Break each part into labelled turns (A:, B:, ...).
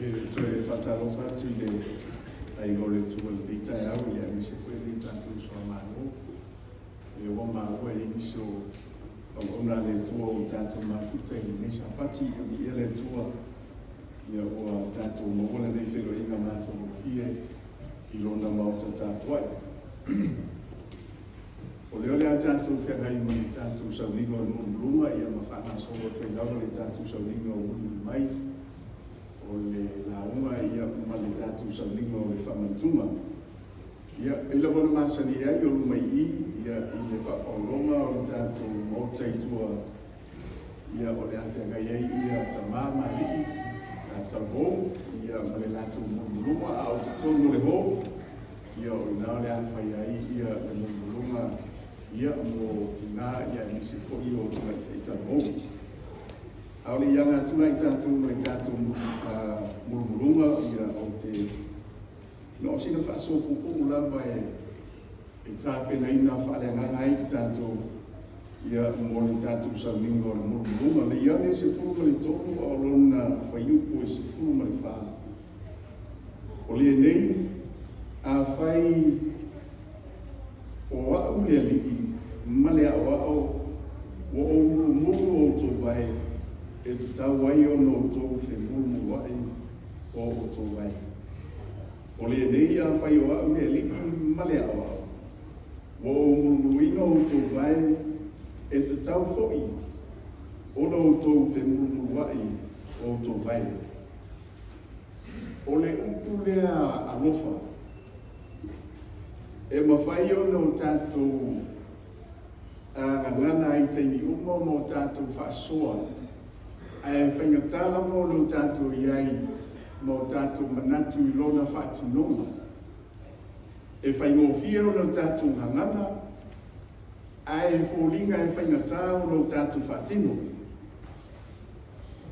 A: E toe faatalofa atu i le aiga o le Atua i lenei taeao, ia aemaise foi lenei tatou uso a Malo. Lea ua maua e i ai nisi o auauna a le Atua ua tatou mafuta i lenei Sapati. Ia viia le Atua, ia ua tatou maua lenei feiloaiga matagofie i Lona maota tapuai. O lea o le a tatou feagai ma le tatou sauniga o le mulumuluga, ia ma faagasolo atu ai lava le tatou sauniga o mulimuli mai o le lauga, ia ma le tatou sauniga o le faamanatuga. Ia, pei lava ona masani ai o luma i i, ia, i le faapaologa o le tatou maota i tua, ia, o le a feagai ai ia tama ma alii, talavou, ia, ma le latou mulumuluga, a o totonu o le hall, ia, o ina o le a fai ai ia le mulumuluga, ia, mo tina, ia, aemaise foi o tamaitai talavou. A o le i aga atu la i tatou ma le tatou mulumuluga, ia, ou te Na o sina faasoa puupuu lava e tapenaina faaleagaga ai i tatou ia mo le tatou sauniga o le mulumuluga. Le Ioane 13 a o lona fuaiupu e 14. O lenei, afai o a'u le Alii ma le Aoao ua ou mulumulu outou vae, e tatau ai ona outou femulumulua'i o outou vae. O lenei, afai o a'u le Alii ma le Aoao, ua ou mulumuluina outou vae, e tatau foi ona outou femulumulua'i outou vae. O le upu lea alofa, e mafai ona o tatou gagana ai i taimi uma ma o tatou faasoa, ae faigata lava ona o tatou i ai ma o tatou manatu i lona faatinoga. E faigofie ona o tatou gagana, ae foliga e faigata ona o tatou faatino.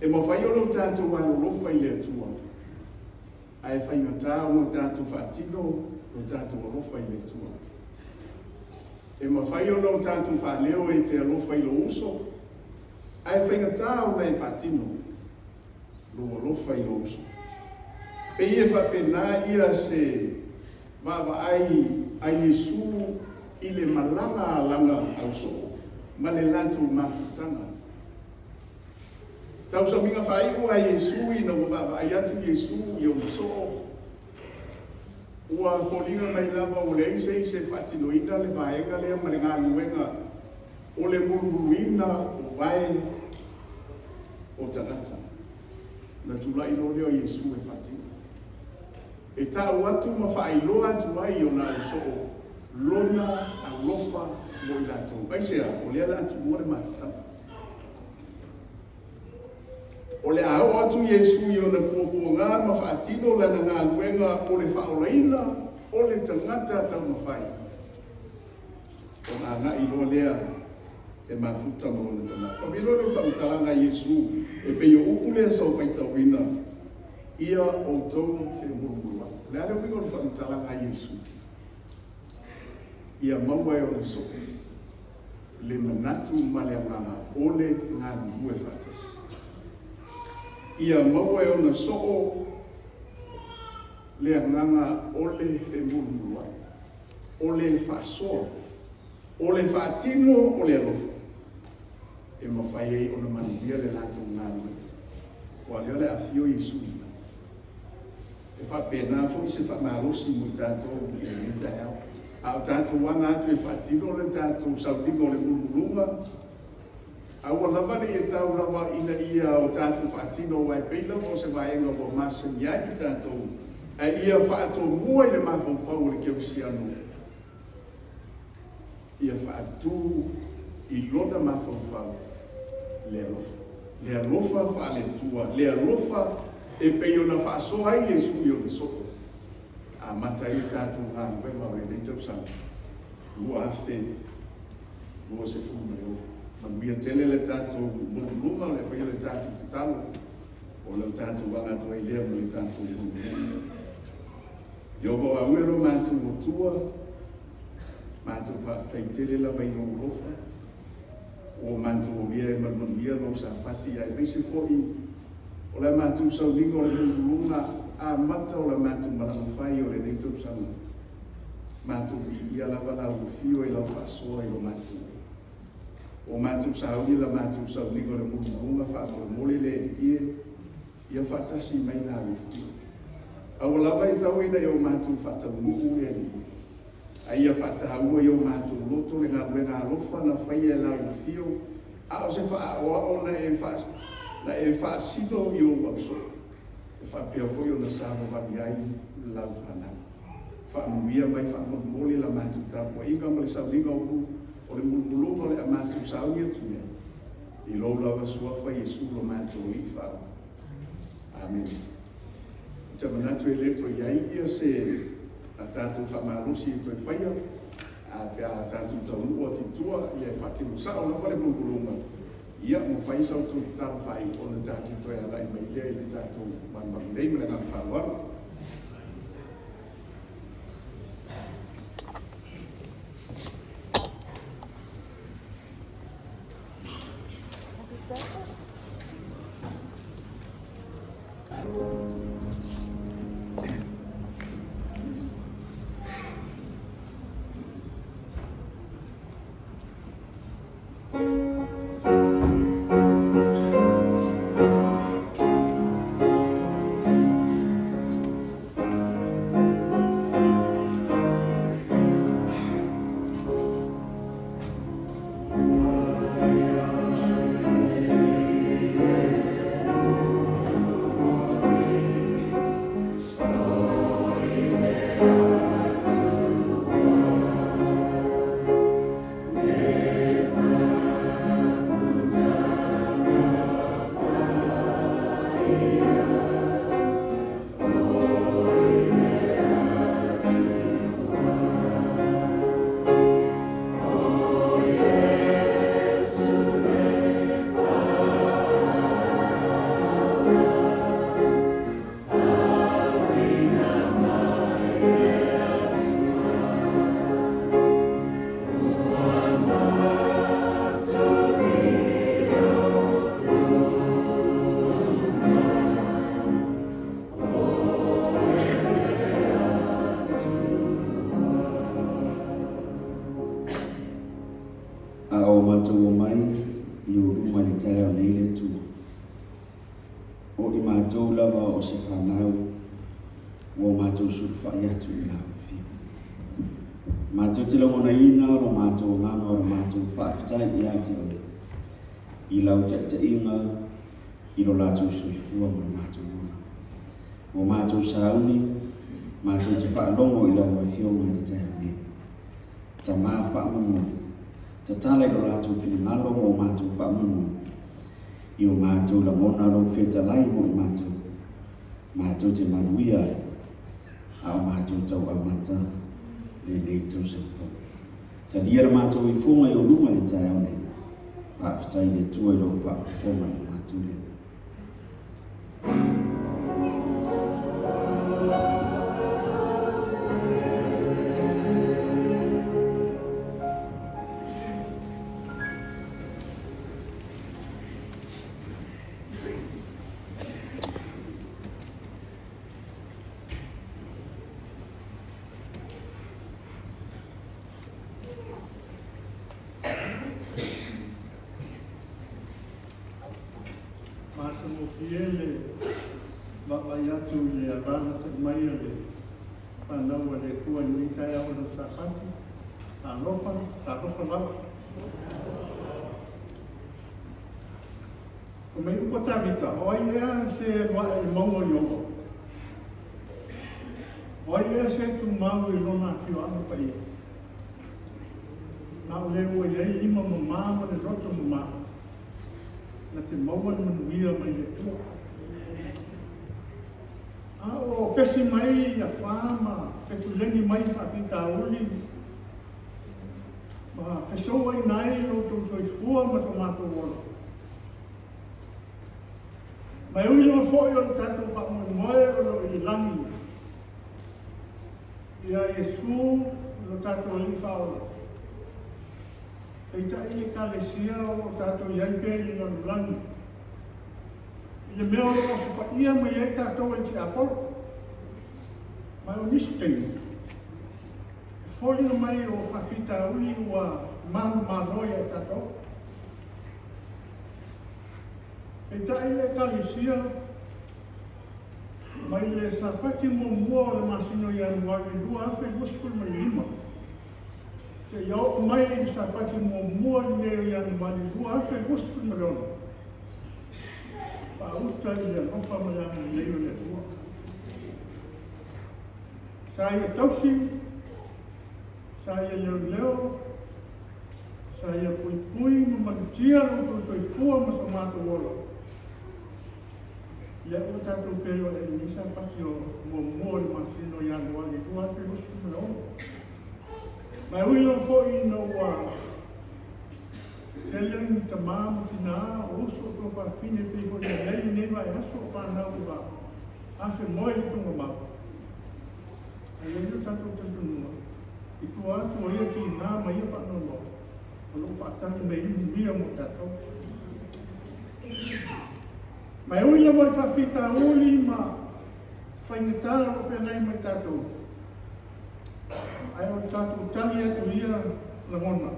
A: E mafai ona o tatou alolofa i le Atua, ae faigata ona o tatou faatino lo tatou alofa i le Atua. E mafai ona o tatou faaleo e te alofa i lou uso, ae faigata ona e faatino lou alofa i lou uso. Pei e faapena ia se vaavaai a Iesu i le malaga a lana ausoo ma le latou mafutaga. Tausamiga faaiu a Iesu ina ua vaavaai atu Iesu i ona soo, ua foliga mai lava ua leai se isi e faatinoina le vaega lea ma le galuega o le mulumuluina o vae o tagata. Ona tulai loa lea o Iesu e faatino. E tau atu ma faailoa atu ai i ona ausoo lona alofa mo i latou. Aisea? O lea o le a tuua le mafutaga. O le a oo atu Iesu i ona puapuaga ma faatino lana galuega o le faaolaina o le tagata taumafai, ona agai loa lea e mafuta ma lona tama. Faamilo le faamatalaga a Iesu e pei o upu lea sa ou faitauina, ia outou femulumuluai. O le a le uiga o le faamatalaga a Iesu? Ia maua e ona soo le manatu ma le agaga o le galulue faatasi. Ia maua e ona soo le agaga o le femulumuluai, o le faasoa, o le faatino o le alofa, e mafai ai ona manuia le latou galuega. Aua o lea o le a afio Iesu i lagi. E faapena foi se faamalosi mo i tatou i lenei taeao. A o tatou aga atu e faatino le tatou sauniga o le mulumuluga, aua lava ne i e tau lava ina ia o tatou faatino, aua e pei lava o se vaega ua masani ai i tatou, ae ia faatomua i le mafaufau o le kerisiano, ia faatu i lona mafaufau le alofa, le alofa faale-Atua, le alofa e pei ona faasoa ai Iesu i ona soo, amata ai le tatou galuega o lenei tausaga 2026. Manuia tele le tatou mulumuluga, o le a faia le tatou tatalo, o le tatou aga atu ai lea ma le tatou mulumuluga. Ieova o au e lo matou Atua, matou faafetai tele lava i lou alofa, ua matou aulia e manumanuia lou Sapati, aemaise foi O le a matou sauniga o le mulumuluga amata o la matou malaga fai o lenei tausaga. Matou viia lava lau afio i lau faasoa i lo matou ola. Ua matou sauni la matou sauniga o le mulumuluga faamolemole le Alii e, ia faatasi mai lau afio. Aua lava e tau ina o matou faataunuu le Alii, a ia faataua i o matou loto le galuega alofa na faia e lau afio, a o se faaoao na e faasino i ou ausoo, e faapea foi ona savavali ai lau fanau. Faamanuia mai faamolemole la matou tapuaiga ma le sauniga o le mulumuluga o le a matou sauni atu nei, i lou lava Suafa Iesu lo matou Alii Faaola. Amene. Ou te manatu e le toe i ai ia se a tatou faamalosi e toe faia, a pe a tatou taunuu atu i tua, ia e faatino sao lava le mulumuluga, ia ma fai sa outou tatalo faaiu ona tatou toe agai mai lea i le tatou malumalu nei. Ma le agaga faaaloalo.
B: A o matou omai i ou luma i le taeao nei le Atua, o i matou lava o se fanau ua matou sulufai atu i lau afio. Matou te lagonaina lo matou agaga o le matou faafetai ia te oe i lau taitaiga i lo latou soifua ma lo matou ola. Ua matou sauni, matou te faalogo i lau Afioga i le taeao nei. Tama faamoemoe, tatala i lo latou finagalo mo matou faamoemoe, i o matou lagona lou fetalai mo i matou, matou te manuia ai, a o matou tau amata lenei tausaga fou. Talia le matou ifoga i ou luma i le taeao nei. Faafetai i le Atua i lou faafofoga i le matou leo.
C: Matagofie le vaavaai atu i le alalatai mai o le fanau a le Atua i lenei taeao o le Sapati. Talofa, talofa lava. Fai mai upu a Tavita, o ai ea se alu ae i le mauga o Ieova? O ai ea se tumau i lona afioaga paia? Na o le ua i ai lima mama ma le loto mama, na te maua le manuia mai le Atua. A o pesi mai afa ma fetuleni mai faafitauli ma fesouaina ai lo outou soifua ma so matou ola. Ma e ui lava foi o le tatou faamoemoe o lo o i le lagi, ia Iesu lo tatou Alii Faaola, peitai le Ekalesia o lo o tatou i ai pea i le lalolagi. I le mea o lo o osofaia mai ai tatou e le tiapolo. Ma o nisi taimi, e foliga mai o faafitauli ua manumalo ia i tatou. Peitai le Ekalesia, mai le Sapati muamua o le masina o Ianuari 2025, seia oo mai i le Sapati muamua lenei o Ianuari 2026, faauta i le alofa ma le agalelei o le Atua. Sa ia tausi, sa ia leoleo, sa ia puipui ma malutia lo outou soifua ma so matou ola. Lea ua tatou feiloai i lenei Sapati o muamua o le masina o Ianuari 2026. Ma e ui lava foi ina ua tele ni tamā ma tinā o uso o tuafafine pei foi ona i ai lenei vaiaso o fanau ua afemoe i tuugamau, ae i ai lo tatou talitonuga, i tua atu o ia tiga ma ia faanoanoa, o lo o faatali mai ai manuia mo tatou. Ma e ui lava i faafitauli ma faigata o lo o feagai ma i tatou, ae o le tatou tali atu i ia lagona,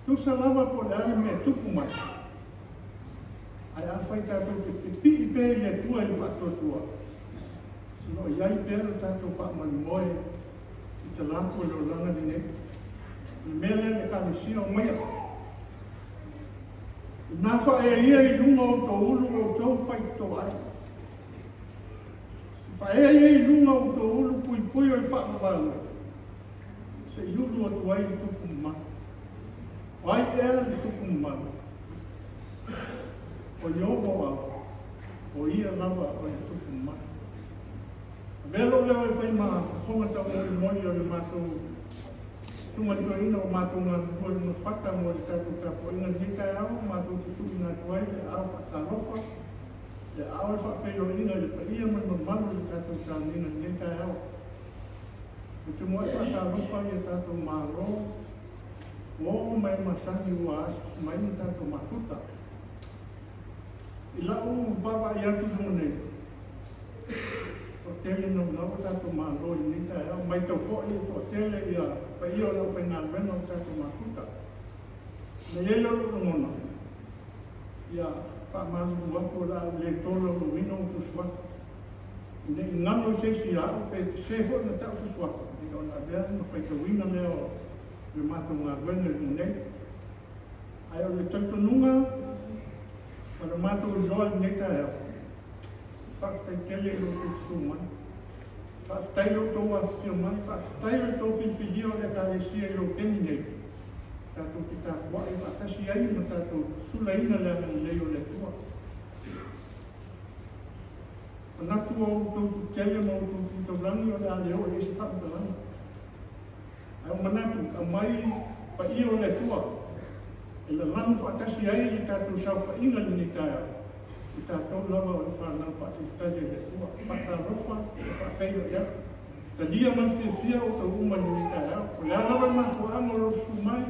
C: tusa lava po o le a le mea e tupu mai, ae afai tatou te pipii pea i le Atua i le faatuatua, o lo o i ai pea lo tatou faamoemoe i talaatu o le olaga lenei. O le mea lea le Ekalesia, omaia. Ina faaea ia i luga o outou ulu o outou faitotoa ai. Faaea ia i luga o outou ulu puipui o le faavavau, se i ulu atu ai le tupu mamalu. O ai ea le tupu mamalu? O Ieova o au, o ia lava o le tupu mamalu. Avea lou leo e fai ma fofoga taumolimoli o le matou susuga i le toeaina ua matou galulue i luga fata mo le tatou tapuaiga i lenei taeao, matou te tuuina atu ai le aao faatalofa, le aao o le faafeiloaiga i le paia ma le mamalu o le tatou sauniga i lenei taeao. Ou te muai faatalofa i a tatou Malo ua oo mai masani ua asiasi mai ma tatou mafuta. I lau vaavaai atu i luga nei, toatele naunau o tatou Malo i lenei taeao, matau foi e toatele ia paia o le aufaigaluega o tatou mafuta. Na i ai lea o lou lagona, ia faamalulu atu o le a ou le tolaulauina outou suafa. Ne i galo i se isi ia au pe sese foi ona tau se suafa, ia ona avea ma faitauina lea o le matou galuega i luga nei. Ae o le talitonuga ma le matou iloa i lenei taeao, faafetai tele i lo outou susu mai. Faafetai i lo outou afifio mai, faafetai i lo outou filifilia o le Ekalesia i lou taimi nei, tatou te tapuai faatasi ai ma tatou sulaina le agalelei o le Atua. Manatu o outou tutele ma outou tu taulagi o le a le oo i ai se faamatalaga. Ae ua manatu, aumai paia o le Atua e lalanu faatasi ai le tatou saofaiga i lenei taeao, o tatou lava o le fanau faatalitali a le Atua. Faatalofa ma faafeiloai atu. Talia ma le fiafia outou uma i lenei taeao. O le a lava le mafuaaga o lou susu mai,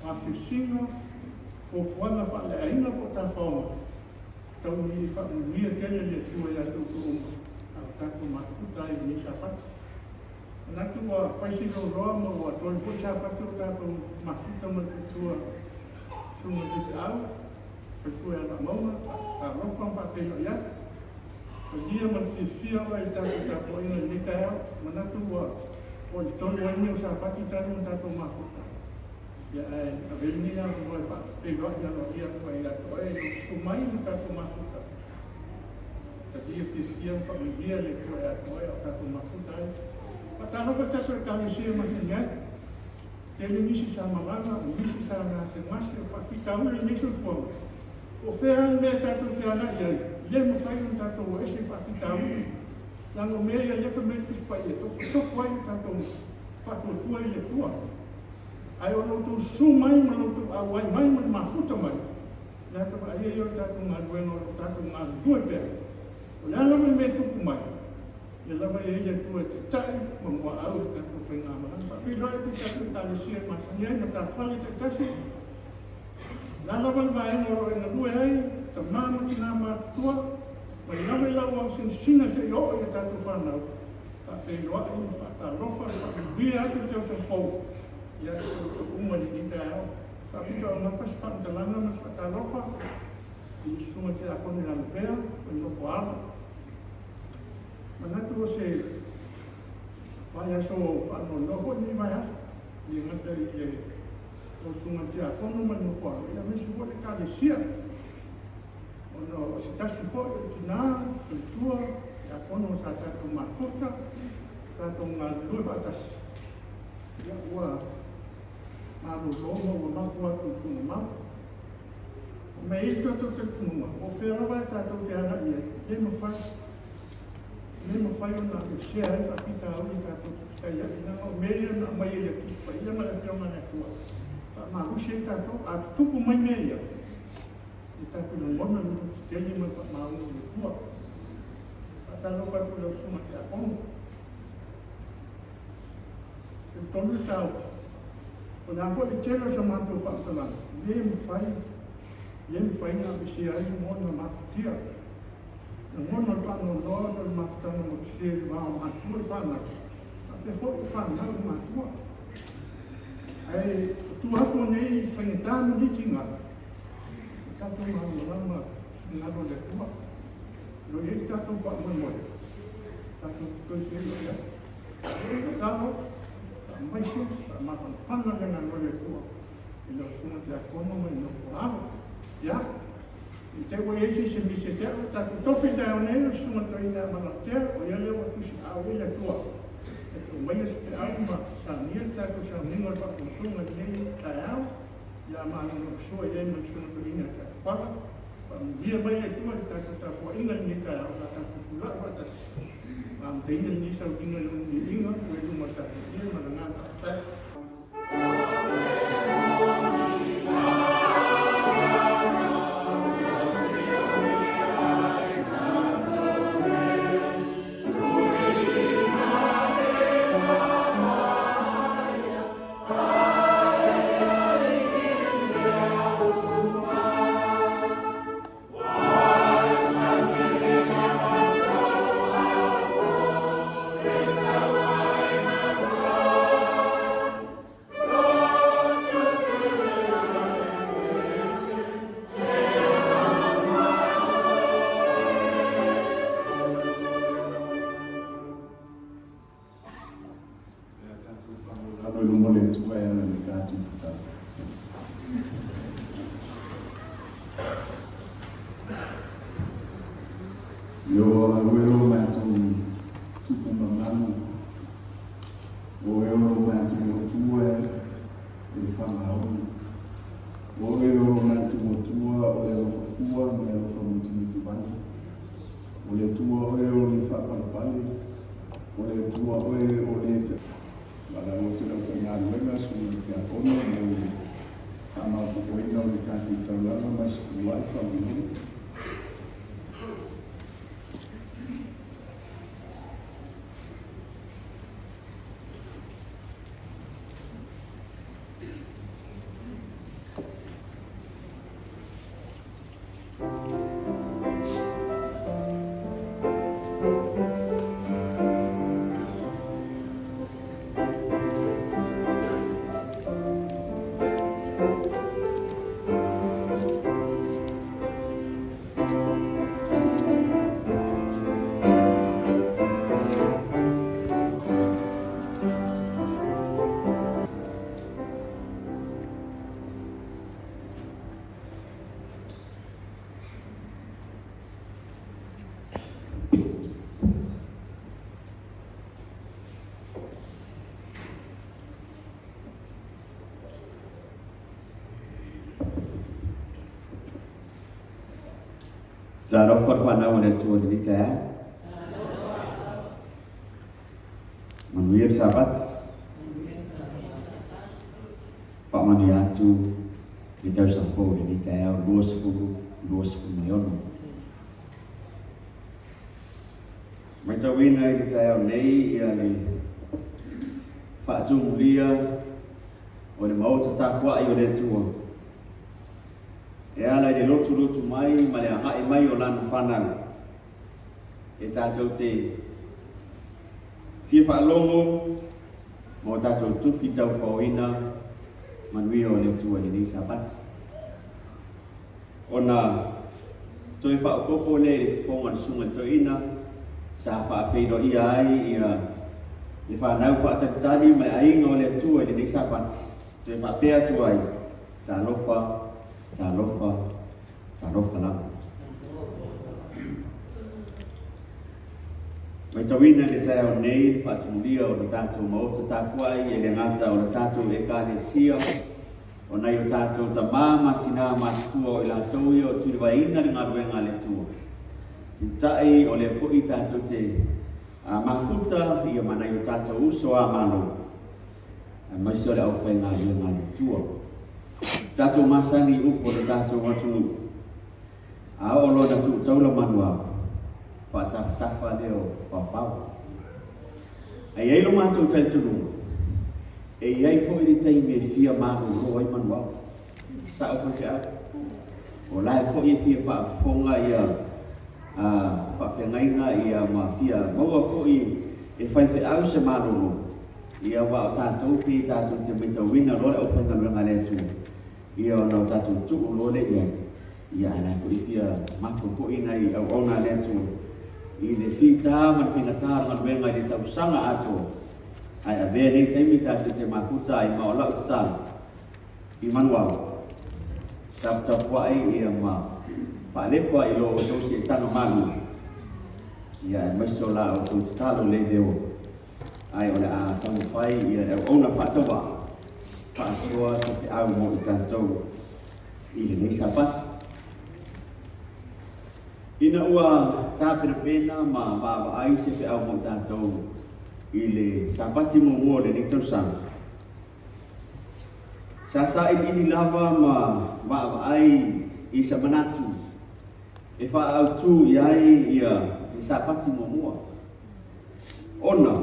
C: o asiasiga, fuafuaga faaleaiga po o tafaoga, tau i faamanuia tele le Atua ia te outou uma, a o tatou mafuta ai i lenei Sapati. Manatu ua fai si loaloa ma ua toe foi Sapati o tatou mafuta ma le faletua Susuga i Faifeau, faletua ia Lamauga, faatalofa ma faafeiloai atu. Talia ma le fiafia oe i le tatou tapuaiga i lenei taeao. Manatu ua oo i le 3 ai nei o Sapati talu ona tatou mafuta. Ia ae ave lenei avanoa e faafeiloai aloaia atu ai ia te oe i lou susu mai ma tatou mafuta. Talia fiafia ma faamanuia le Atua ia te oe a o tatou mafuta ai. Faatalofa i le tatou Ekalesia masani ai. Tele nisi sa malaga, o nisi sa gasegase, o faafitauli i lenei soifuaga. Po o fea lava le mea tatou te agai ai, e le mafai ona tatou o ese i faafitauli. Leaga o mea ia lea fai mai le Tusi Paia, e tofotofo ai lo tatou faatuatua i le Atua. Ae o lo outou susu mai ma lo outou auai mai ma le mafuta mai, le ata vaaia ia o le tatou galuega o lo o tatou galulue pea. O le a lava le mea e tupu mai, ia lava i ai le Atua e taitai ma muaau i le tatou faigamalaga. Faafeiloai atu i le tatou Ekalesia e masani ai matafale taitasi. O le a lava le vaega o lo o e galue ai, tama ma tina matutua, sinasina seia oo i a tatou fanau, faafeiloai ma faatalofa ma faamanuia atu le tausaga fou ia te outou uma i lenei taeao. Faapitoaugafa se faamatalaga ma se faatalofa i le Susuga i le Tiakono ia Lavea ma le nofo a alo. Manatu o se vaiaso faanoanoa foi lenei vaiaso, e le gata i le lau Susuga i le Tiakono ma le nofo a alo, aemaise foi le Ekalesia, ona o se tasi foi o tina, faletua, tiakono sa tatou mafuta, tatou galulue faatasi, ia ua malolo ma ua mapu atu i tuugamau. Ma e i ai le tatou talitonuga, po o fea lava tatou te agai i ai, e le mafai, e le mafai ona aveesea ai le faafitauli tatou te fetaiai, leaga o mea ia na aumai e le Tusi Paia ma le Afioga a le Atua e faamalosi ai tatou. A tutupu mai mea ia, ia tatou lagona le lototetele ma le faamaoni o le Atua. Faatalofa atu i lau Susuga i le Tiakono. Talitonu le taofi, o le a foi le tele o sa matou faamatalaga, e le mafai, le mafai ona aveesea ai lagona mafatia, lagona o le faanoanoa ona o le mafutaga motusia i le va o matua i fanau, faapea foi o fanau i matua. Ae o tua atu o nei faigata ma nei tiga, o tatou malamalama i finagalo o le Atua. O lo o i ai le tatou faamoemoe, tatou te toe feiloai ai. Tatalo, faamaise, faamafanafana le agaga o le Atua i lau susuga tiakono ma le nofo alo. Ia, i te i ua i ai se isi e misi ia te au, tatou tofi i taeao nei o le susuga toeaina ia Malagatea, o ia lea ua tusiaao i ai le Atua e te aumaia se feau ma saunia le tatou sauniga o le faapunapunaga i lenei taeao, ia malolomasua i ai ma le susuga toeaina ia Tatupala. Faamanuia mai le Atua i le tatou tapuaiga i lenei taeao, o le a tatou tulai faatasi ma amataina lenei sauniga i lona viiga ua i luma o le tatou Ie ma le agaga faafetai.
A: Lea tatou faamalalo i luma o le Atua e ala i le tatou tatalo. Ioa au e lo matou tupu mamalu, o e o lo matou Atua e fagaoni. O e o lo matou Atua o le alofa fua ma le alofa mutumutu vale. O le Atua oe o le faapalepale, o le Atua oe o le te. Malalo atu le aufaigaluega, Susuga Tiakono mo le faamaopoopoina o le tatou taulaga ma se fuluai faamolemole.
B: Talofa le fanau a le Atua i lenei taeao. Manuia le Sabati. Faamanuia atu le tausaga fou i lenei taeao 2026. Matauina i le taeao nei ia le faatumulia o le maota tapuai o le Atua e ala i le lotulotu mai ma le agai mai o lana fanau. E tatou te fia faalogo ma o tatou tufi taufaoina manuia o le Atua i lenei Sapati. Ona toe faaopoopo lea i le fofoga o le Susuga i le Toeaina sa faafeiloaia ai ia le fanau faatalitali ma le aiga o le Atua i lenei Sapati, toe faapea atu ai, Talofa, talofa, talofa lava. Matauina i le taeao nei le faatumulia o le tatou Maota tapuai e le gata o le tatou Ekalesia, o nai o tatou tamā ma tinā matutua o i latou ia o tulivaeina le galuega a le Atua. Peitai o lea foi tatou te mafuta ia ma nai o tatou uso a Malo, aemaise o le aufaigaluega a le Atua. Tatou masani i upu o le tatou atunuu, a oo loa ina tuu taula manuao, faatafatafa lea o paopao. Ae i ai lo matou talitonuga, e i ai foi le taimi e fia malolo ai manuao. Sa'o faifeau. O la e foi e fia faafofoga ia faafeagaiga ia ma fia maua foi e faifeau se malolo. Ia aua o tatou pei tatou te maitauina loa le aufaigaluega a le Atua, ia ona o tatou tuu loa lea i ai. Ia ae la e foi fia mapo foi nai auauna a le Atua i le fita ma le faigata o le galuega i le tausaga atoa. Ae avea nei taimi tatou te mafuta ai ma o lau tatalo i Manuao, taputapuai ia ma faalepa i lo outou siitaga malu, ia aemaise o la outou tatalo le leo, ae o le a taumafai ia le auauna faatauvaa faasoa se feau mo i tatou i lenei Sapati. Ina ua tapenapena ma vaavaai se feau mo i tatou i le Sapati muamua o lenei tausaga, sa sailiili lava ma vaavaai i sa manatu e faaautu i ai ia le Sapati muamua. Ona,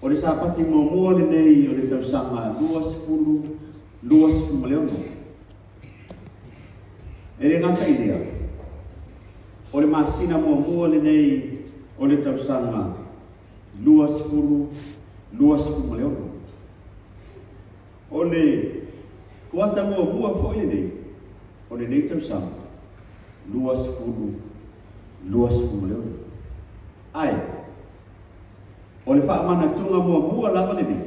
B: o le Sapati muamua lenei o le tausaga 2026. E le gata i lea, o le masina muamua lenei o le tausaga 2026. O le kuata muamua foi lenei o lenei tausaga 2026. Ae, o le faamanatuga muamua lava lenei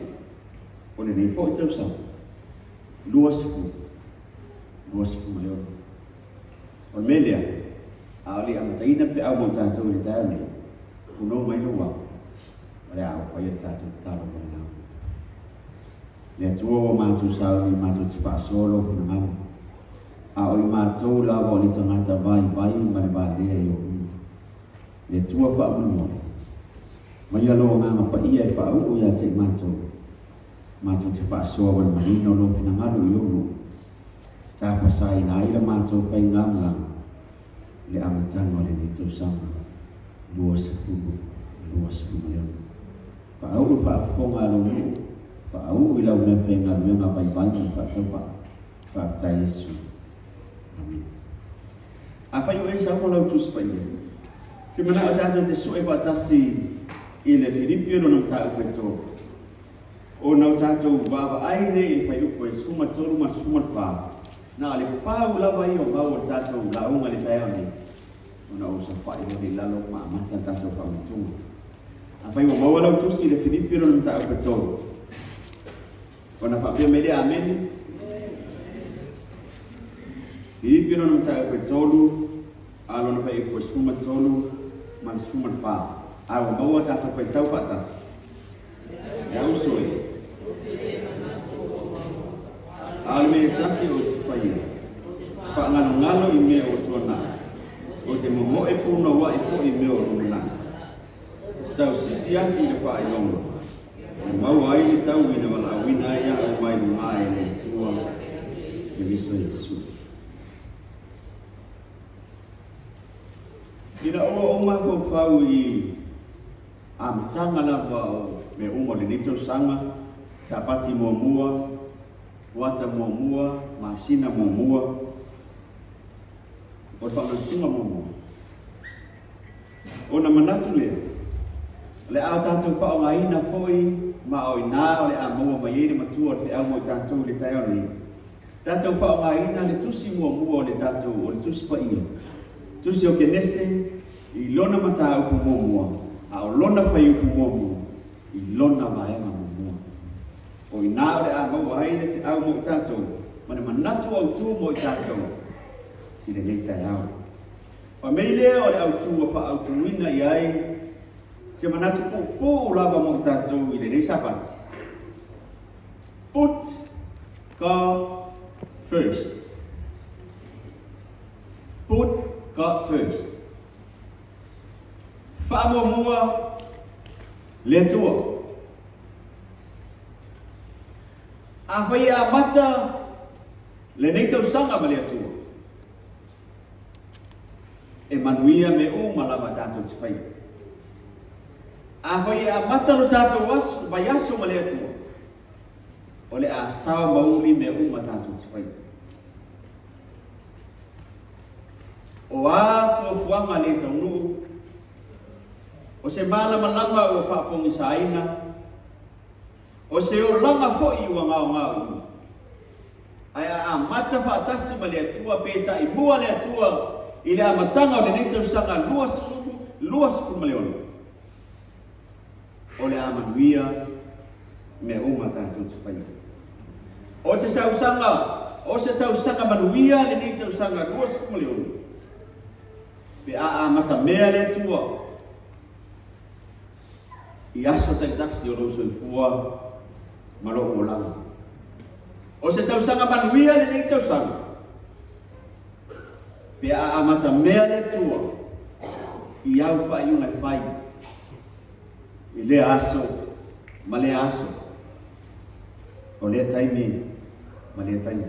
B: o lenei foi tausaga 20, 26. O le mea lea, a o le i amataina le feau mo tatou i le taeao nei, punou mai lou ao, o le a oo faia le tatou tatalo ma le lauga. Le Atua ua matou sauni matou te faasoa lou finagalo, a o i matou lava o ni tagata vaivai ma le valea i ou luma. Le Atua faamolemole, maia lou Agaga Paia e faauu ia te i matou, matou te faasoa ma le manino lou finagalo i lou nuu, tapasaina ai la matou faigamalaga i le amataga o lenei tausaga 2026. Faauu le faafofoga a lou nuu, faauu i lau mea faigaluega vaivai ma le faatauvaa. Faafetai Iesu. Amene. Afai o e saunoa lau Tusi Paia, te manao tatou te sue faatasi i le Filipi o lona mataupu e 3. Ona o tatou vaavaai lea i le fuaiupu e 13 ma le 14, na o le pau lava ia o mau o le tatou lauga i le taeao nei, ona ou saofai loa lea i lalo ma amata le tatou faamanatuga. Afai ua maua lau tusi i le Filipi o lona mataupu e 3, ona faapea mai lea, Amene. Filipi o lona mataupu e 3, a lona fuaiupu e 13 ma le 14. A ua maua tatou faitau faatasi. E uso e. A o le mea e tasi ou te faia, te faagalogalo i mea ua tuanai, ou te momoe punouai foi i mea o lumanai. Ou te tausisi atu i le faailoga, e maua ai le taui na valaauina ai au mai luga e le Atua, Keriso Iesu. Ina ua ou mafaufau i amataga lava o mea uma o lenei tausaga, Sapati muamua, kuata muamua, masina muamua, o le faamanatuga muamua. Ona manatu lea, o le a o tatou faaaogaina foi ma o i ina o le a maua mai ai le matua o le feau mo i tatou i le taeao nei. Tatou faaaogaina le tusi muamua o le tatou, o le Tusi Paia, Tusi o Kenese i lona mataupu muamua, a o lona fuaiupu muamua i lona vaega muamua. O i ina o le a maua ai le feau mo i tatou ma le manatu autu mo i tatou i lenei taeao. Fai mai lea o le autu ua faaautuina i ai se manatu puupuu lava mo i tatou i lenei Sapati. Put God first. Put God first. Faamuamua le Atua. Afai e amata lenei tausaga ma le Atua, e manuia mea uma lava tatou te faia. Afai e amata lo tatou aso, vaiaso ma le Atua, o le a sao mauli mea uma tatou te faia. O a fuafuaga le taunuu, o se malamalama ua faapogisaina, o se olaga foi ua gaogaoina. Ae a amata faatasi ma le Atua pe taimua le Atua i le amataga o lenei tausaga 2026, o le a manuia mea uma tatou te faia. O te sausaga, o se tausaga manuia lenei tausaga 26, pe a amatamea le Atua i aso taitasi o lou soifua ma lou olaga. O se tausaga manuia lenei tausaga, pe a amatamea le Atua i au faaiuga e fai i lea aso ma lea aso, o lea taimi ma lea taimi.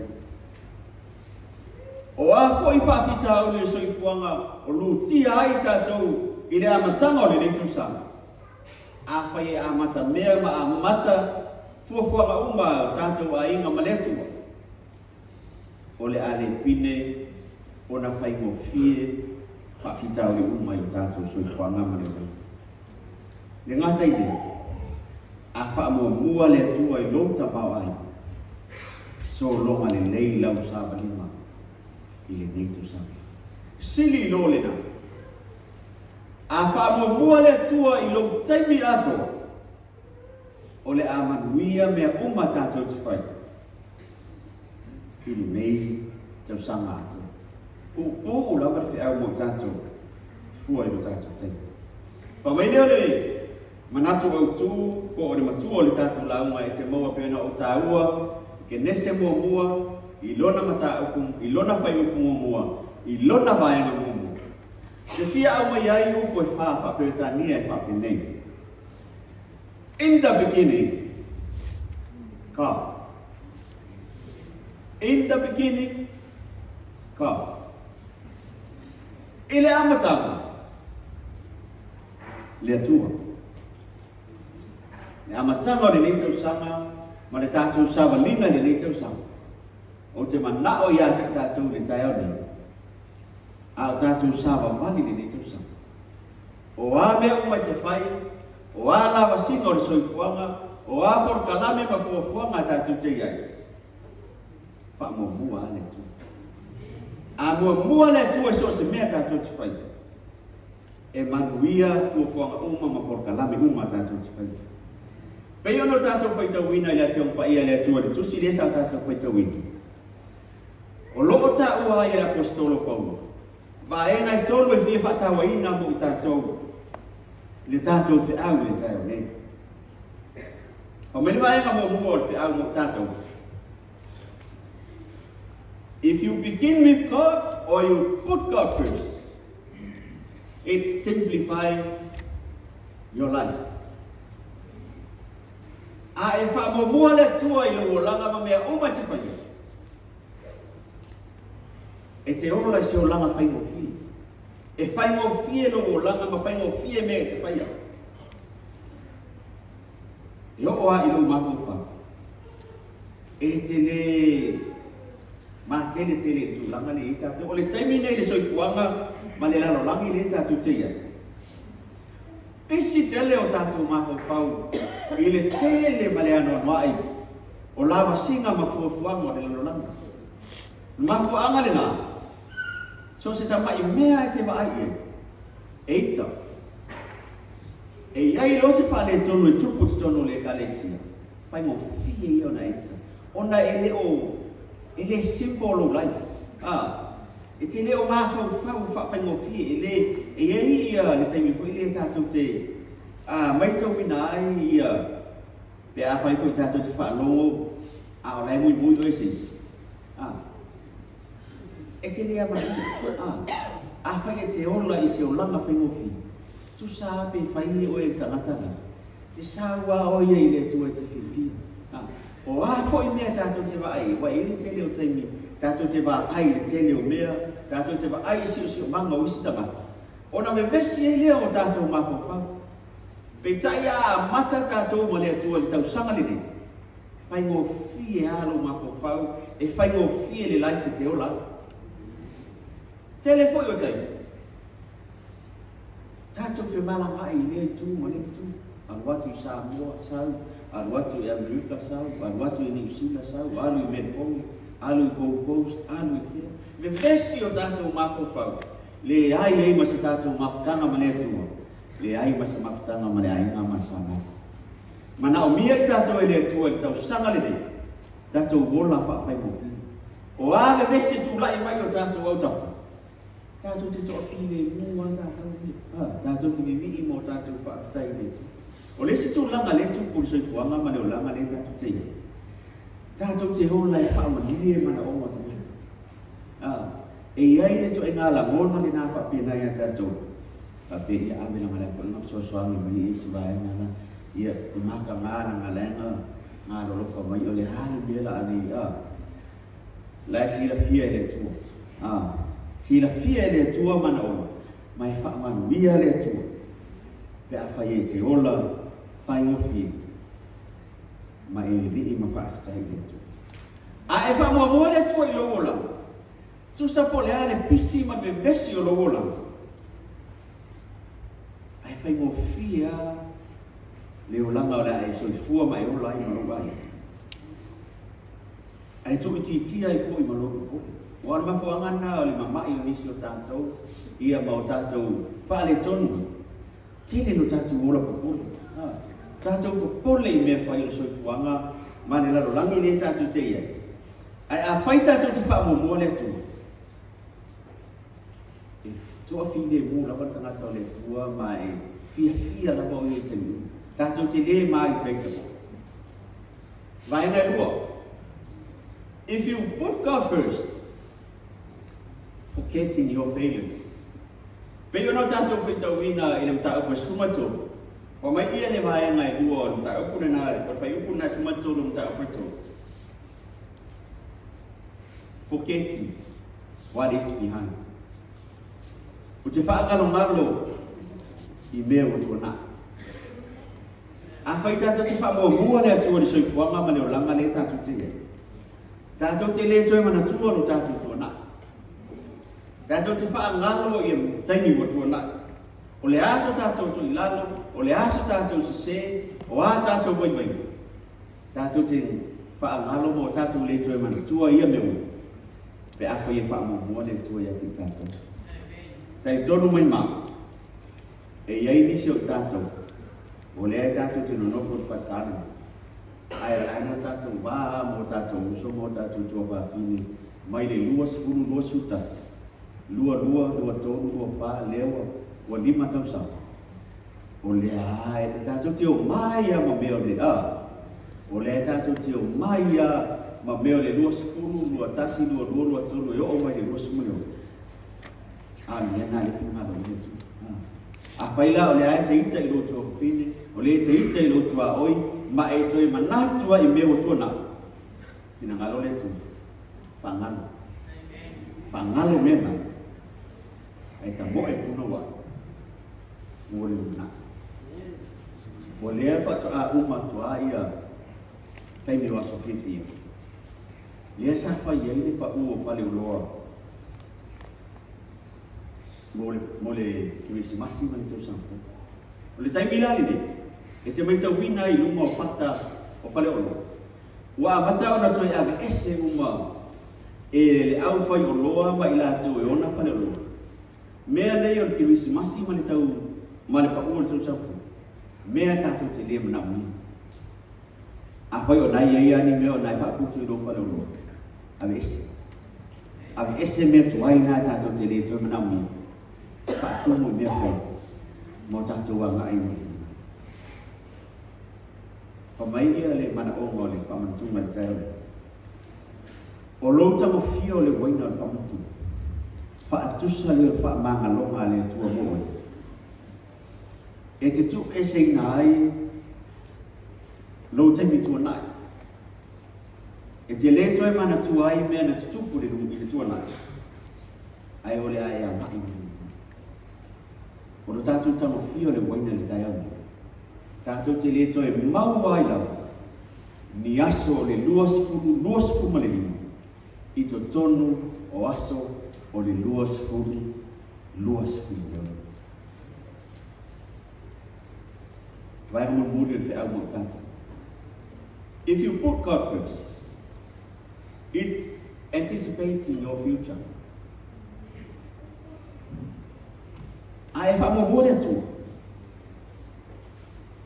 B: O a foi faafitauli o le soifuaga o lutia ai tatou i le amataga o lenei tausaga? Afai e amatamea ma amata fuafuaga uma a o tatou aiga ma le Atua, o le a le pine ona faigofie faafitauli uma i o tatou soifuaga ma le olaga. Le gata i lea, a faamuamua le Atua i lou tamaoaiga, sologa lelei lau savaliga i lenei tausaga. Sili i lo lena, a faamuamua le Atua i lou taimi atoa, o le a manuia mea uma tatou te fai i lenei tausaga atoa. Puupuu lava le feau mo tatou, fua i lo tatou taimi. Fai mai lea o le manatu autu po o le matua o le tatou lauga e te maua pei ona ou taua i Kenese muamua, i lona mataupu, i lona fuaiupu muamua, i lona vaega muamua. Te fia aumai ai upu e fa faa-Peretania e faapenei. In the beginning, God. In the beginning, God. I le amataga, le Atua. Le amataga o lenei tausaga ma le tatou savaliga i lenei tausaga, ou te manao ia te tatou i le taeao nei, a o tatou savavali i lenei tausaga. O a mea uma e te fai, o a lavasiga o le soifuaga, o a polokalame ma fuafuaga a tatou te i ai, faamuamua lava le Atua. A muamua le Atua i so o se mea tatou te fai, e manuia fuafuaga uma ma polokalame uma a tatou te fai. Pei ona o tatou faitauina i le Afioga Paia a le Atua i le tusi lea sa tatou faitauina, o lo o taua ai e le Aposetolo Paulo vaega e tolu e fia faatauaina mo i tatou i le tatou feau i le taeao nei. Fai mai le vaega muamua o le feau mo tatou. If you begin with God or you put God first, it simplify your life. A e faamuamua le Atua i lou olaga ma mea uma e te faia, e te ola i se olaga faigofie. E faigofie lou olaga ma faigofie mea e te faia. E oo lava i lou mafaufau, e te le matele tele i le tulaga lea i ai tatou. O le taimi lenei i le soifuaga ma le lalolagi lea tatou te i ai. Pisi tele o tatou mafaufau i le tele ma le anoanoai o lavasiga ma fuafuaga o le lalolagi. O le mafuaaga lena, so o se tamai mea e te vaai i ai, e ita. E i ai loa se faaletonu e tupu i totonu o le Ekalesia, faigofie ia ona e ita, ona e le o, e le simple lou life. A, e te le o mafaufau faafaigofie, e le, e i ai ia le taimi foi lea tatou te a, maitauina ai ia, pe afai foi tatou te faalogo, a o la e muimui oe se isi. A, e te le amanaia. A, afai e te ola i se olaga faigofie, tusa lava pe fai oe e le tagata la, te sau lava oe ia i le Atua e te fiafia. A, o a foi mea tatou te vaai ai, ua i ai le tele o taimi tatou te vaai i le tele o mea, tatou te vaai i siosiomaga o isi tagata, ona vevesi ai lea o tatou mafaufau. Peitai a amata tatou ma le Atua i le tausaga lenei, E faigofie lava lou mafaufau, e faigofie le life e te ola ai. Tele foi o taimi, tatou femalagaai i lea itu ma lea itu. Alu atu i Samoa, sau, alu atu i Amerika, sau, alu atu i Niu Sila, sau, alu i Melbourne, alu i Gold Coast, alu i fea. Vevesi o tatou mafaufau, leai ai ma se tatou mafutaga ma le Atua, leai ma se mafutaga ma le aiga ma le fanau. Manaomia i tatou e le Atua i le tausaga lenei, tatou ola faafaigofie. O a vevesi e tulai mai i o tatou autafa, tatou te toafilemu lava tatou ia, a, tatou te vivii ma o tatou faafetai i le Atua. O le isi tulaga lea e tupu i le soifuaga ma le olaga lea tatou te i ai, tatou te ola e faamalie manaoga o tagata. A, e i ai le ituaiga lagona lena faapena ia tatou, Faapea ia ave langa lea koe fesoasoani mai i isi vaega la ia e makaga langa lea galolofa mai o le a le mea la a nei a la e silafia e le Atua a silafia e le Atua manaoga ma e faamanuia le Atua pe afai e te ola faigofie ma e vivii ma faafetai i le Atua. A e faamuamua le Atua i lou olaga, Tusa po o le a le pisi ma le vevesi o lou olaga, ae faigofie lava le olaga o le a e soifua ma e ola ai ma lou aiga. Ae tuuitiitia ai foi ma lou popole. Aua o le mafuaaga lena o le mamai o nisi o tatou, ia ma o tatou faaletonu, tele lo tatou ola popole. Tatou popole i mea fai o le soifuaga ma le lalolagi lea tatou te i ai. Ae afai tatou te faamuamua le Atua, e toafilemu lava le tagata o le Atua ma e fiafia lava o ia i taimi uma. Tatou te le māitaita. Vaega e lua. If you put God first, forgetting your failures. Pei ona tatou faitauina i le mataupu e 13, ua mai ia le vaega e lua o le mataupu lena, o le fuaiupu lena e 13 o le mataupu e 3. Forgetting what is behind. Ou te faagalogalo i mea ua tuanai. Afai tatou te faamuamua le Atua i le soifuaga ma le olaga lea tatou te i ai, tatou te le toe manatua lo tatou tuanai. Tatou te faagalo i taimi ua tuanai. O le a so tatou toilalo, o le a so tatou sese, o a tatou vaivaiga, Tatou te faagalo ma o tatou le toe manatua ia mea uma, pe afai e faamuamua le Atua ia te i tatou. Talitonu mai ma, e i ai nisi o i tatou, o lea e tatou te nonofo i le falesa lenei, ae o la e no tatou va ma o tatou uso ma o tatou tuafafine mai le 20, 21, 22, 23, 24, lea ua 5 tausaga. O lea e tatou te omai lava ma mea o le, a, o lea e tatou te omai lava ma mea o le 20, 21, 22, 23, e oo mai le 26. A, o le mea lena lea e finagalo ai le Atua. A, afai la o lea e te ita i lou tuafafine, o lea e te ita i lou tuaoi, ma e toe manatu ai i mea ua tuanai, finagalo le Atua, faagalo. Faagalo mea na. Ae tamoe punouai mo le lumanai. O lea faatoa uma atu lava ia taimi o aso fiafia. Lea sa fai ai le pau o Faleoloa mo le, mo le Kerisimasi ma le tausaga fou. O le taimi la lenei, e te maitauina i luma o fata o faleoloa, ua amata ona toe aveese uma e le aufaioloa ma i latou e ona faleoloa mea nei o le Kerisimasi ma le tau ma le pau o le tausaga fou, mea tatou te le manaomia. Afai o na e i ai lava ni mea o na e faaputu i lou faleoloa, aveese. Aveese mea tuai na tatou te le toe manaomia. Faatumu i mea fou mo tatou agai mo le lumanai. Fa mai ia le manaoga o le faamanatuga i le taeao nei. O lou tagofia o le uaina o le faamanatuga, faatusa lea o le faamagaloga a le Atua mo oe. E te tuueseina ai lou taimi tuanai. E te le toe manatua ai mea na tutupu i le tuanai, ae o le a e agai i le lumanai. O lo tatou tagofia o le uaina i le taeao nei, tatou te le toe maua ai lava ni aso o le 2025 i totonu o aso o le 2026. Vaega mulimuli o le feau mo tatou. If you put God first, it's anticipating your future. A e faamuamua le Atua,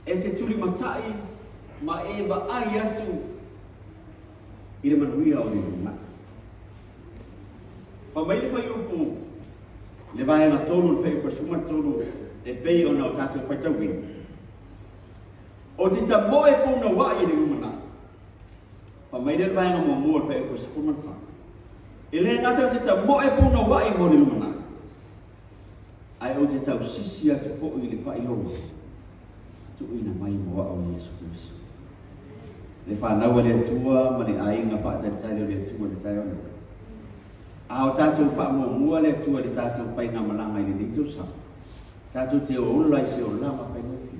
B: e te tulimatai ma e vaai atu i le manuia o le lumanai. Fai mai le fuaiupu le vaega 3 o le fuaiupu 13 e pei ona o tatou faitauina. Ou te tamoe punouai i le lumanai. Fai mai lea le vaega muamua o le fuaiupu 14. E le gata ou te tamoe punouai mo le lumanai, ae ou te tausisi atu foi i le faailoga tuuina mai mo au e Iesu Keriso. Le fanau a le Atua ma le aiga faatalitali o le Atua i le taeao nei. A o tatou faamuamua le Atua i le tatou faigamalaga i lenei tausaga, tatou te ola i se olaga faigofie.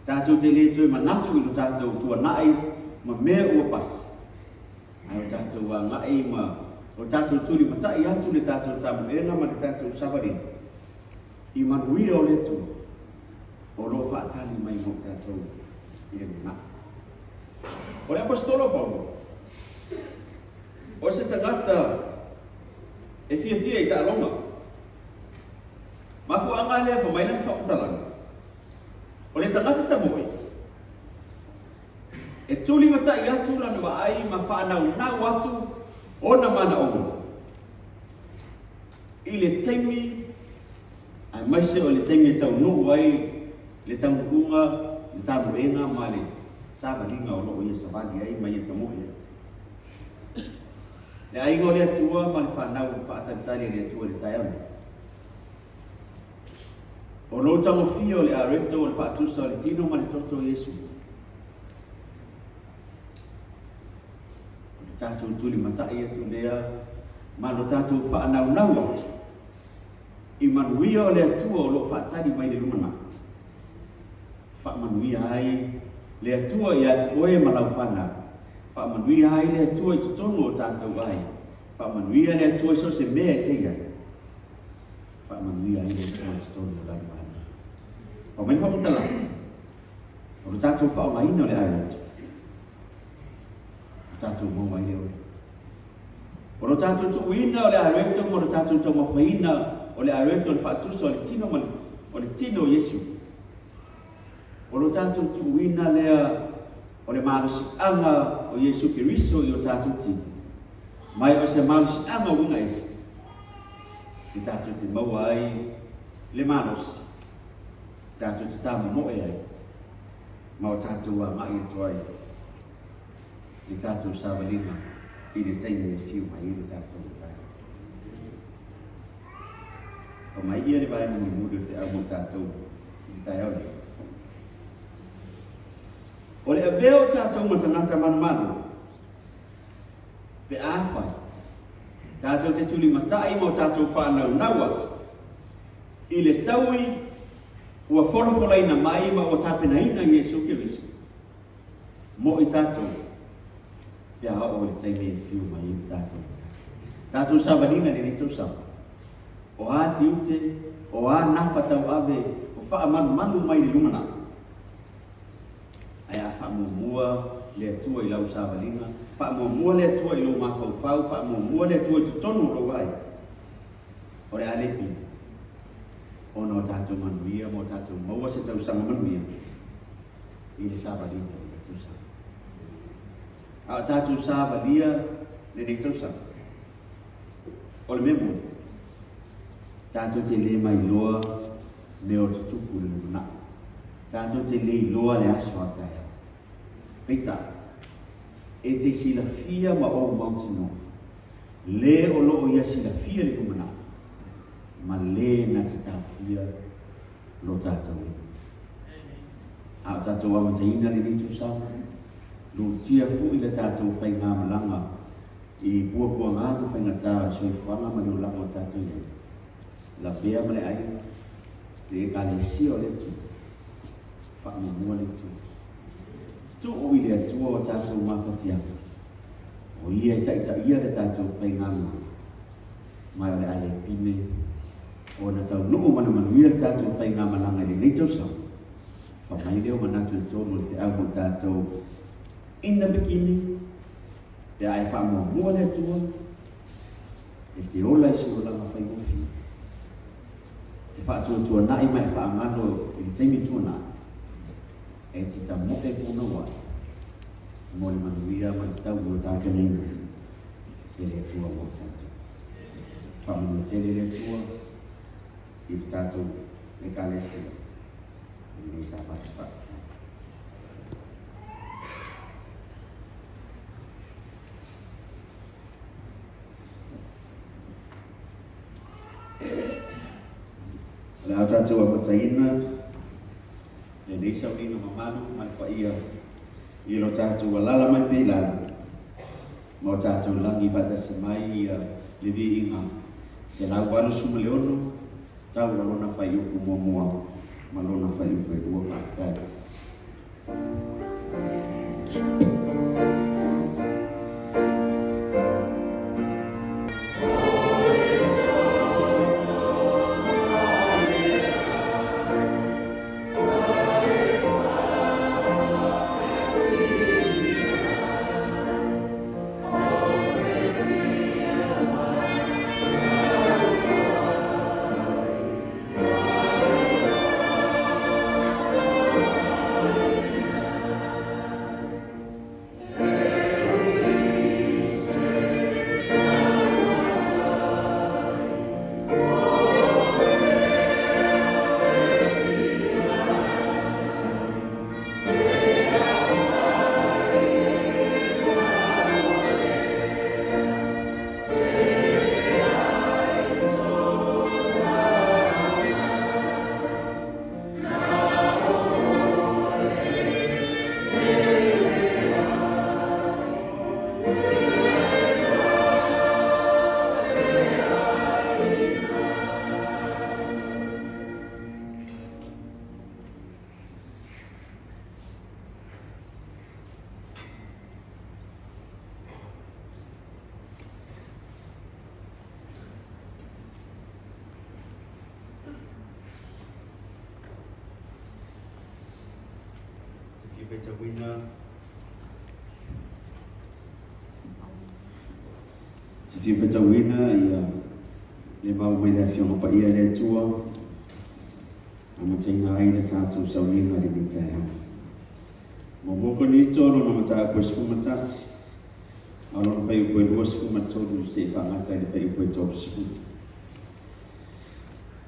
B: Tatou te le toe manatu i lo tatou tuanai ma mea ua pasi, ae o tatou agai ma o tatou tulimatai atu le tatou tamoega ma le tatou savaliga i manuia o le Atua o lo o faatali mai mo tatou i le lumanai. O le Aposetolo Paulo, o se tagata e fiafia i taaloga. Mafuaaga lea fa mai lana faamatalaga, o le tagata tamoe, e tulimatai atu lana vaai ma faanaunau atu ona manaoga i le taimi aemaise o le taimi e taunuu ai le taunuuga, le tamoega ma le savaliga o lo o ia savali ai ma ia tamoe ai. Le aiga o le Atua ma le fanau faatalitali a le Atua i le taeao nei. O lou tagofia o le areto o le faatusa o le tino ma le toto o Iesu. O le tatou tulimatai atu lea ma lo tatou faanaunau atu i manuia o le Atua o lo o faatali mai le lumanai. Faamanuia ai le Atua ia te oe ma lau fanau. Faamanuia ai le Atua i totonu o tatou aiga. Faamanuia le Atua i so o se mea e te i ai. Faamanuia ai le Atua i totonu o lau aiga. Pau mai le faamatalaga, o lo tatou faaaogaina o le aiga, o tatou maua ai le ola. O lo tatou tuuina o le areto ma lo tatou taumafaina o le areto o le faatusa o le tino ma le, o le tino o Iesu. O lo tatou tuuina lea o le malosiaga o Iesu Keriso i o tatou tino. Mai o se malosiaga uiga ese e tatou te maua ai le malosi, tatou te tāmomoe ai, ma o tatou agai atu ai i tatou savaliga i le taimi e fiu mai ai lo tatou matai. Fa mai ia le vaega mulimuli o le feau mo tatou i le taeao nei. O le avea o tatou ma tagata manumanu, pe afai, tatou te tulimatai ma o tatou faanaunau atu i le taui ua folafolaina mai ma ua tapenaina i Iesu Keriso, mo i tatou, pe a oo i le taimi e fiu mai ai le tatou Matai. Tatou savaliga i lenei tausaga, o a tiute, o a nafa tauave, o faamanumanu mai i le lumanai. Faamuamua le Atua i lau savaliga, faamuamua le Atua i lou mafaufau, faamuamua le Atua i totonu o lou aiga. O le a le pine, ona o tatou manuia ma o tatou maua se tausaga manuia i le savaliga i le tausaga. A o tatou savalia lenei tausaga, o le mea moni, tatou te le mailoa mea o tutupu i le lumanai. Tatou te le iloa le aso a taeao. Peitai, e te silafia ma ou mautinoa, le o lo o ia silafia le lumanai, ma le na te taofia lo tatou ina. A o tatou amataina lenei tausaga, lutia foi le tatou faigamalaga i puapuaga ma faigata o le soifuaga ma le olaga o tatou i ai. Lavea ma le aiga, le Ekalesia o le Atua, faamuamua le Atua. Tuu i le Atua o tatou mafatiaga, o ia e taitaia le tatou faigamalaga, ma o le a le pine ona taunuu ma le manuia le tatou faigamalaga i lenei tausaga. Fa mai lea o manatu i totonu o le feau mo tatou in the beginning, pe a e faamuamua le Atua, E te ola i se olaga faigofie. E te faatuatuanai ma e faagalo i le taimi tuanai. E te tamoe punouai mo le manuia ma le taui o tapenaina e le Atua mo tatou. Faamanuia tele le Atua i le tatou Ekalesia i lenei Sapati faafetai. O le a tatou amataina lenei sauniga mamalu ma le paia i lo tatou alala mai pea i lalo ma o tatou lagi faatasi mai ia le viiga 186 tau o lona fuaiupu muamua ma lona fuaiupu e lua. Faafetai. Te fia faitauina ia le mau mai le Afioga Paia le Atua, amataina ai le tatou sauniga i lenei taeao. Muamua Korinito lona mataupu e 11, a o lona fuaiupu e 23 seia faagata i le fuaiupu e 30.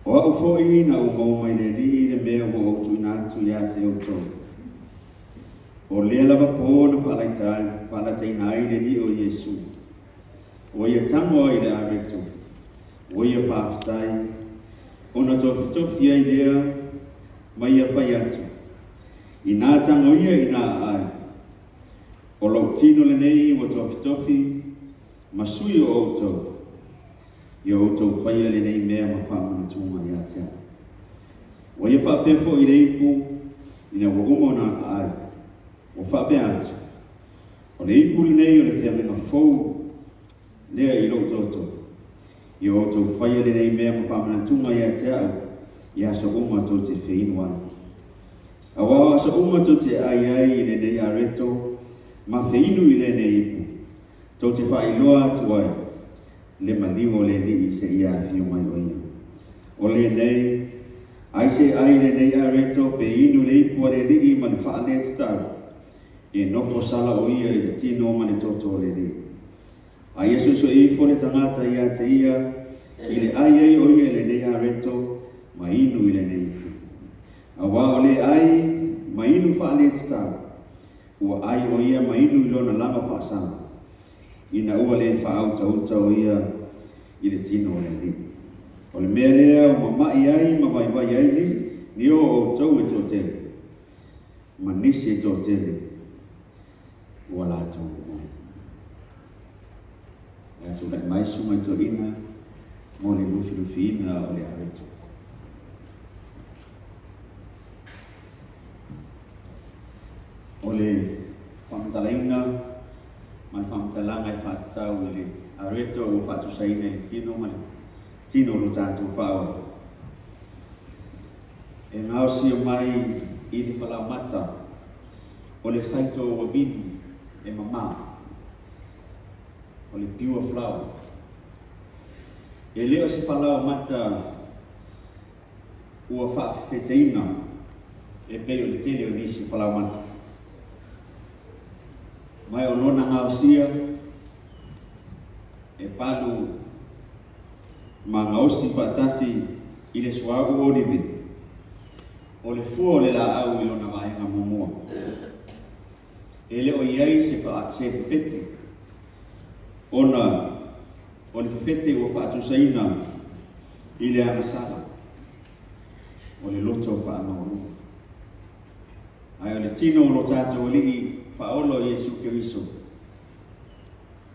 B: O au foi na ou maua mai le Alii le mea ua ou tuuina atu ia te outou. O lea lava pō na faalataina ai le Alii o Iesu. Ua ia tago ai le areto, ua ia faafetai, ona tofitofi ai lea ma ia fai atu, Inā tago ia inā aai. O lou tino lenei ua tofitofi ma sui o outou, ia outou faia lenei mea ma faamanatuga ia te au. Ua ia faapea foi i le ipu, ina ua uma ona aai, ua faapea atu, O le ipu lenei o le feagaiga fou lea i lou toto. Ia outou faia lenei mea ma faamanatuga ia te au i aso uma tou te feinu ai. Auā o aso uma tou te ai ai i lenei areto ma feinu i lenei ipu, tou te faailoa atu ai le maliu o le Alii seia afio mai o ia. O lenei, ai se ai i lenei areto pe inu le ipu a le Alii ma le faaletatau, e nofo sala o ia i le tino ma le toto o le Alii. A ia suesue ifo le tagata ia te ia i le ai ai o ia i lenei areto ma inu i lenei ipu. Auā o le ai ma inu faaletatau, ua ai o ia ma inu i lona lava faasala, ina ua le faautauta o ia i le tino o le Alii. O le mea lea ua mama'i ai ma vaivai ai ni, ni o outou e toatele, ma nisi e toatele ua latou omai. Le a tulai mai susuga i toeaina mo le lufilufiina o le areto. O le faamatalaina ma le faamatalaga e faatatau i le areto ua faatusaina i le tino ma le tino o lo tatou faaola. E gaosia mai i le falaomata o le saito ua vili e mamā, o le pure flour. E le o se falaomata ua faafefeteina e pei o le tele o nisi falaomata. Ma o lona gaosia e palu ma gaosi faatasi i le suauu olive, o le fua o le laau i lona vaega muamua. E le o i ai se, se fefete, ona o le fefete ua faatusaina i le agasala o le loto faamaualuga. Ae o le tino o lo tatou Alii Faaola o Iesu Keriso,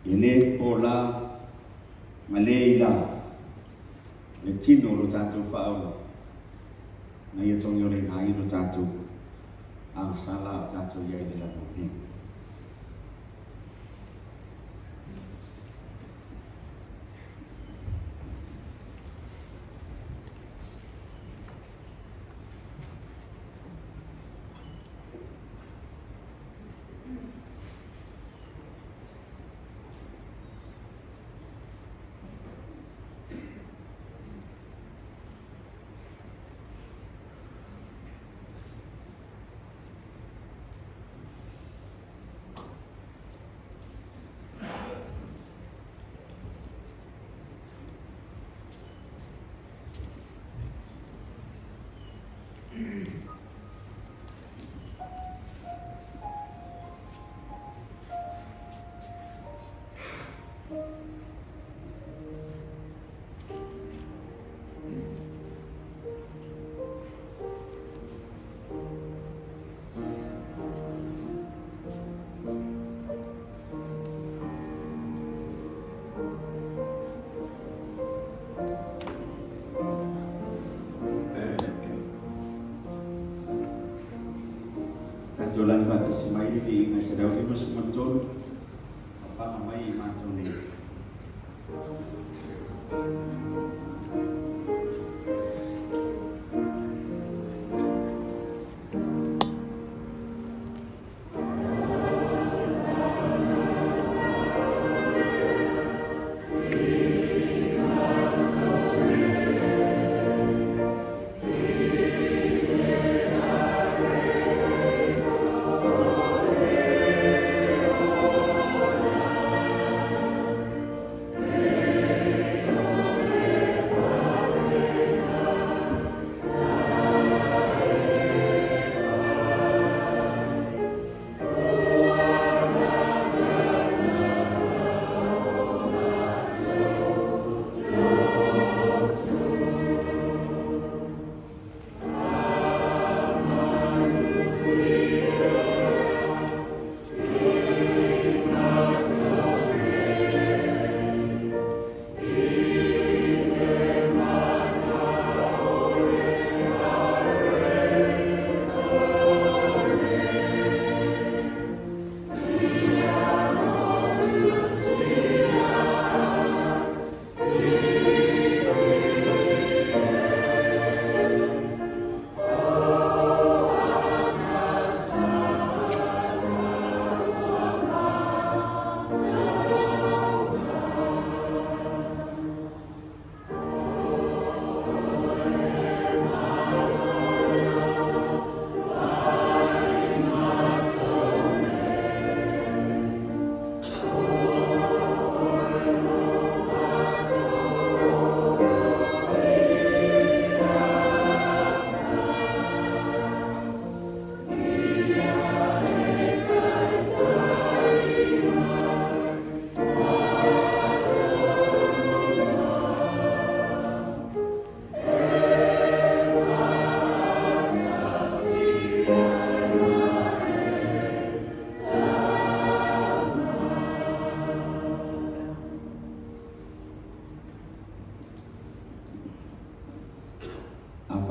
B: e le pola ma le ila le tino o lo tatou Faaola, na ia togiolaina ai lo tatou agasala o tatou i ai i le lalolagi nei. Tatou lagi faatasi mai le viiga 153, afaga mai i matou nei.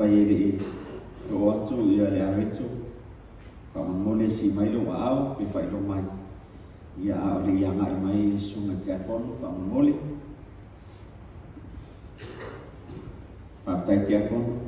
B: Afai e le i oo atu ia le Areto, faamolemole sii mai lou aao pe faailoa mai. Ia a o le i agai mai Susuga Tiakono, faamolemole. Faafetai Tiakono.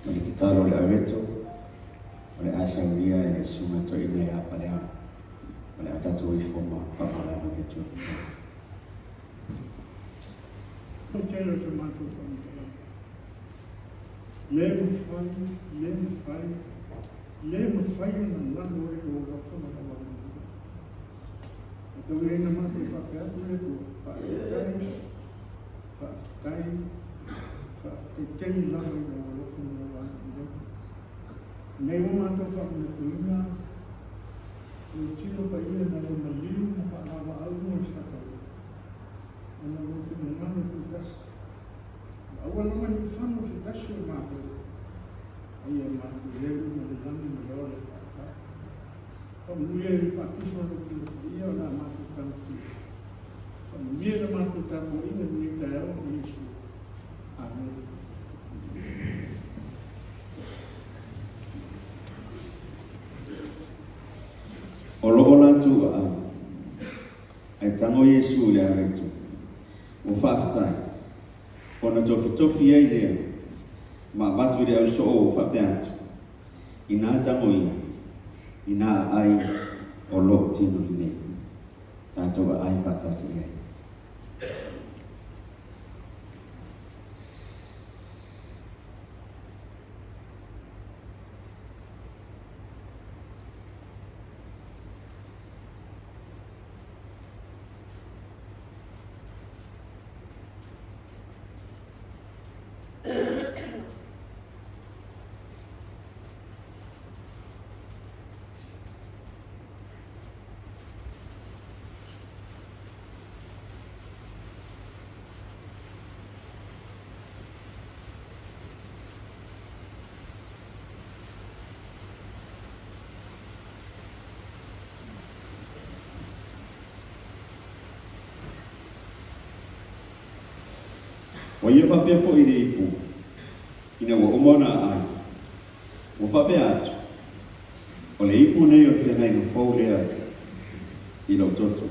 B: Ma le tatalo o le aueto, o le a saunia e le Susuga Toeaina ia Faleano, o le a tatou ifo ma faamaualalo i le Atua Tatalo.
C: O tele o se matou faamatalaga. Le mafai, le mafai, le mafai ona nano ai lou alofa ma lau agalelei. E tau leai na matou faapea atu le Atua, faafetai, faafetai, faafetai tele lava i lou alofa ma lau agalelei. Nei ua matou faamanatuina lou tino paia na lou maliu ma faalavaau mo le Satauina, ona o lou finagalo tutasi. Aua lava ne i fano se tasi o matou, a ia matou i ai uma i le lagi ma le ola e faatau. Faamanuia i le faatusa o lou tino paia o le a matou tagofia. Faamanuia i le matou tapuaiga i lenei taeao o Iesu. Amene.
B: O lo o latou aao, ae tago Iesu i le areto, ua faafetai, ona tofitofi ai lea, ma avatu i le ausoo ua faapea atu, Inā tago ia, inā aai o lou tino lenei, tatou aai faatasi i ai. Ua ia faapea foi le ipu, ina ua uma ona aai, ua faapea atu, O le ipu nei o le feagaiga fou lea i lou toto.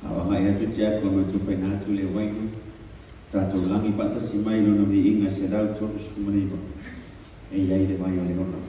B: A o agai atu Tiakono e tupaina atu le uaina, tatou lagi faatasi mai lona viiga 139 e i ai le vai o le ola.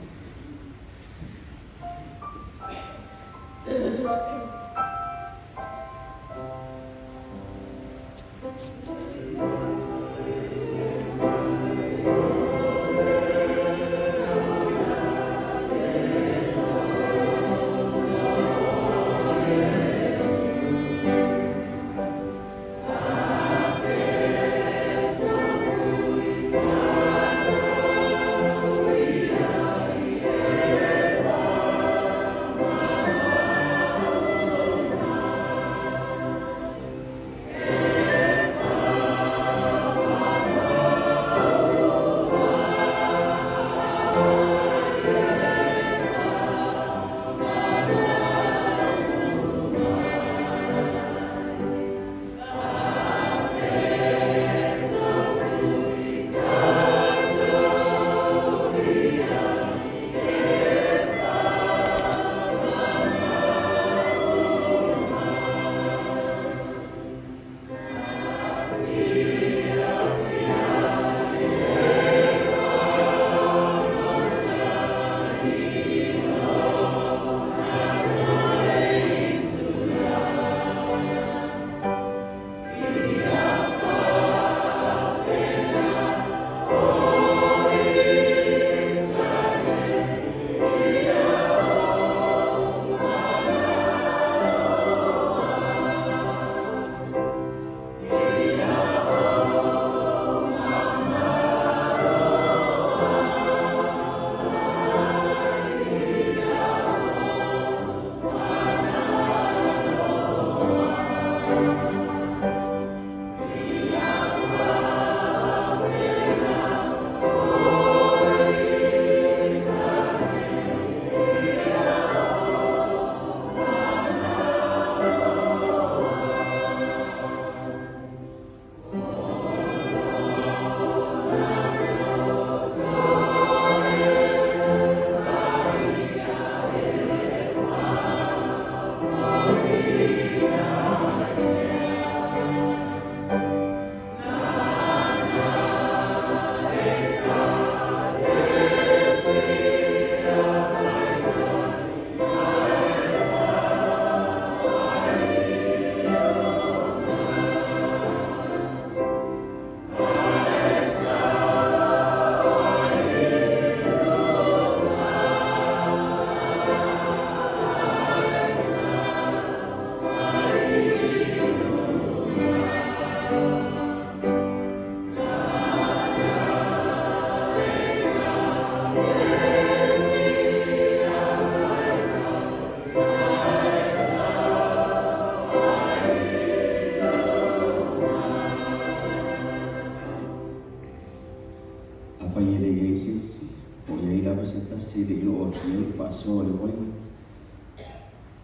B: tasi e le i oo atu i ai le faasoa o le uaina.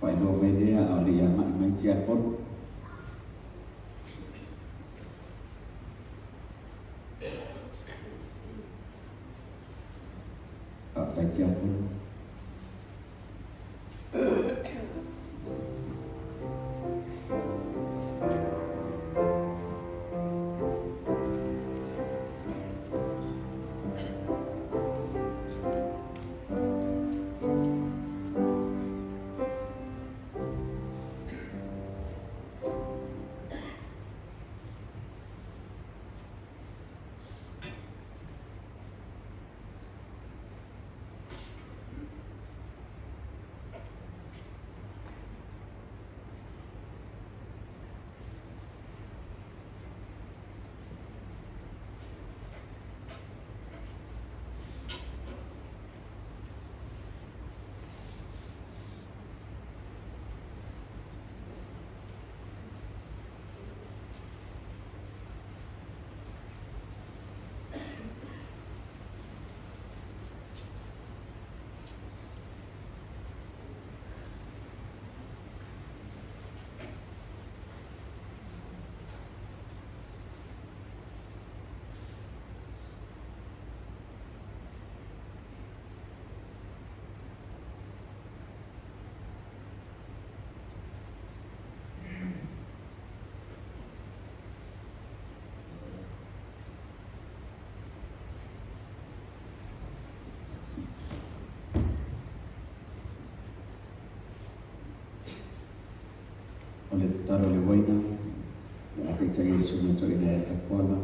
B: Faailoa mai lea a o le i agai mai tiakono. Faafetai tiakono. O le tatalo a le uaina, o le a taitai ai le Susuga Toeaina ia Tapuala,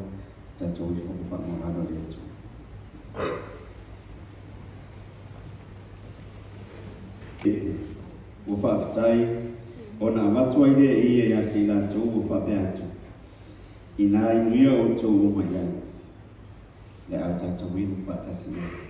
B: tatou ifo ma faamagalo le Atua. Ua faafetai ona avatu ai lea e ia ia te i latou ua faapea atu, Inā inuia outou uma i ai, le a o tatou inu faatasi ai.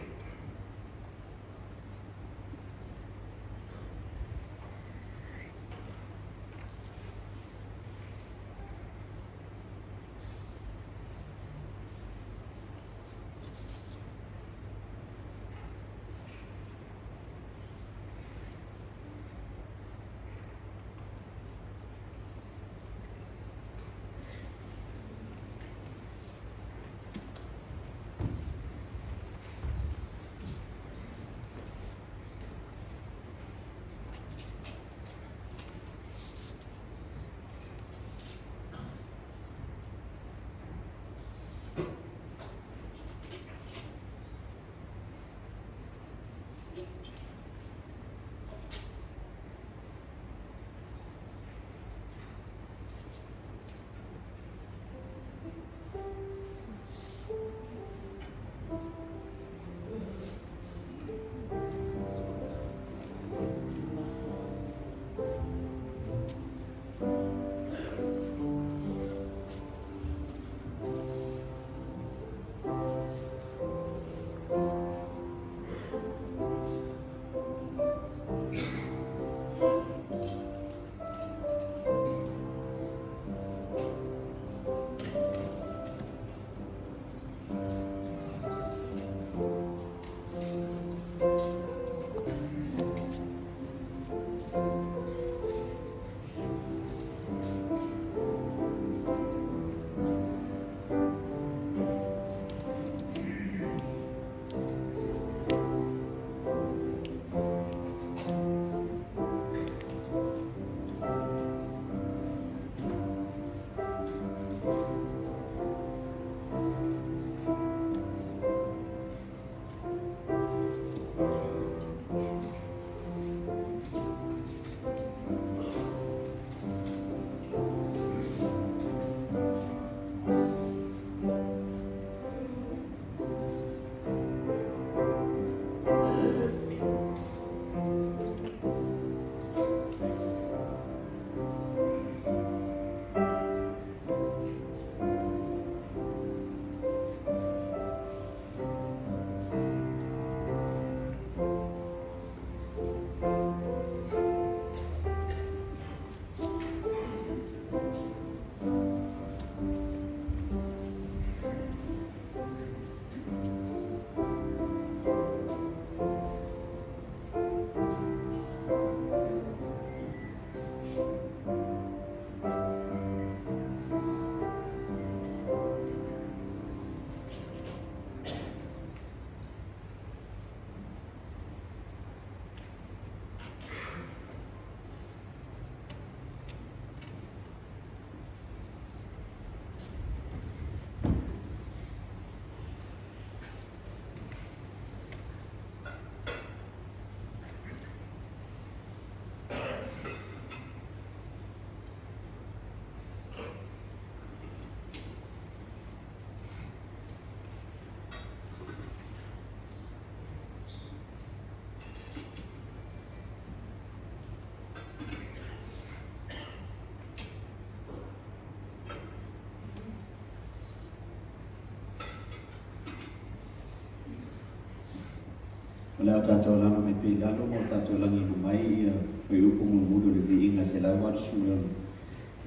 B: O le a tatou alaala mai pea i lalo ma o tatou laginu mai ia fuaiupu mulimuli o le Viiga 186,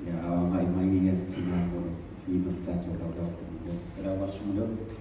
B: ia a o agai mai ia tina mo le ofiina o le tatou laulau faamolemole. 186.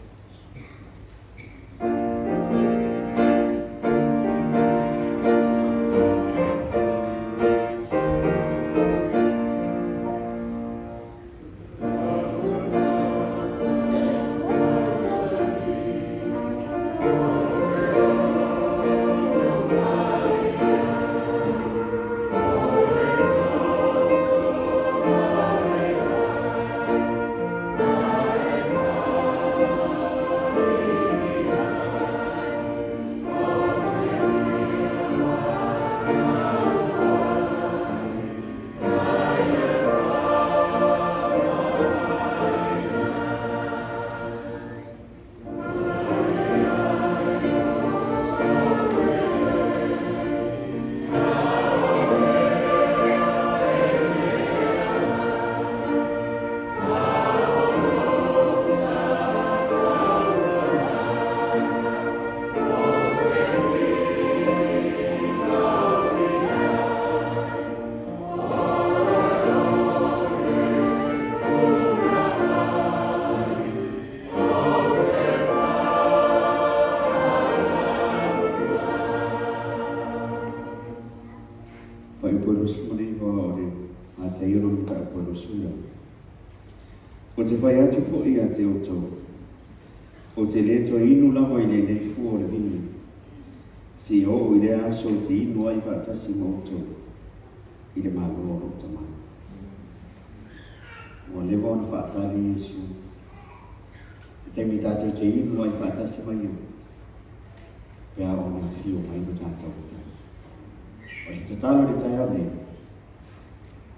B: Fuaiupu e 29 o le Mataio lona mataupu e 26. Ou te fai atu foi ia te outou, ou te lē toe inu lava i lenei fua o le vini, seia oo i lea aso ou te inu ai faatasi ma outou i le Malo o lou Tama. Ua leva ona faatali Iesu i taimi tatou te inu ai faatasi ma ia, pe a oo ina afio mai lo tatou Matai. O le tatalo i le taeao nei,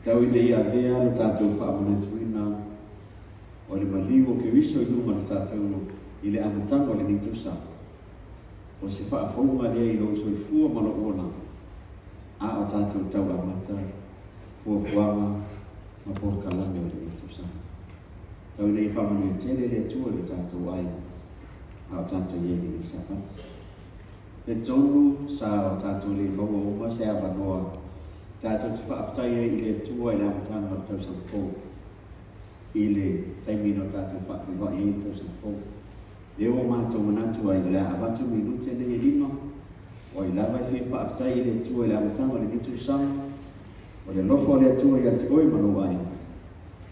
B: tau ina ia avea lo tatou faamanatuina o le maliu o Keriso i luma o le tatou i le amataga o lenei tausaga. O se faafouga lea i lou soifua ma lou olaga, a o tatou tau amata fuafuaga ma polokalame o lenei tausaga. Tau ina ia faamanuia tele le Atua i lo tatou aiga, a o tatou i ai i lenei Sapati. Talitonu sa o tatou le maua uma se avanoa tatou te faafetai ai i le Atua i le amataga o le tausaga fou, i le taimi na o tatou faafeiloai ai i le tausaga fou. Lea ua matou manatu ai o le a avatu minute nei e lima, o ai lava e fia faafetai i le Atua i le amataga o lenei tausaga, o le alofa o le Atua ia te oe ma lou aiga.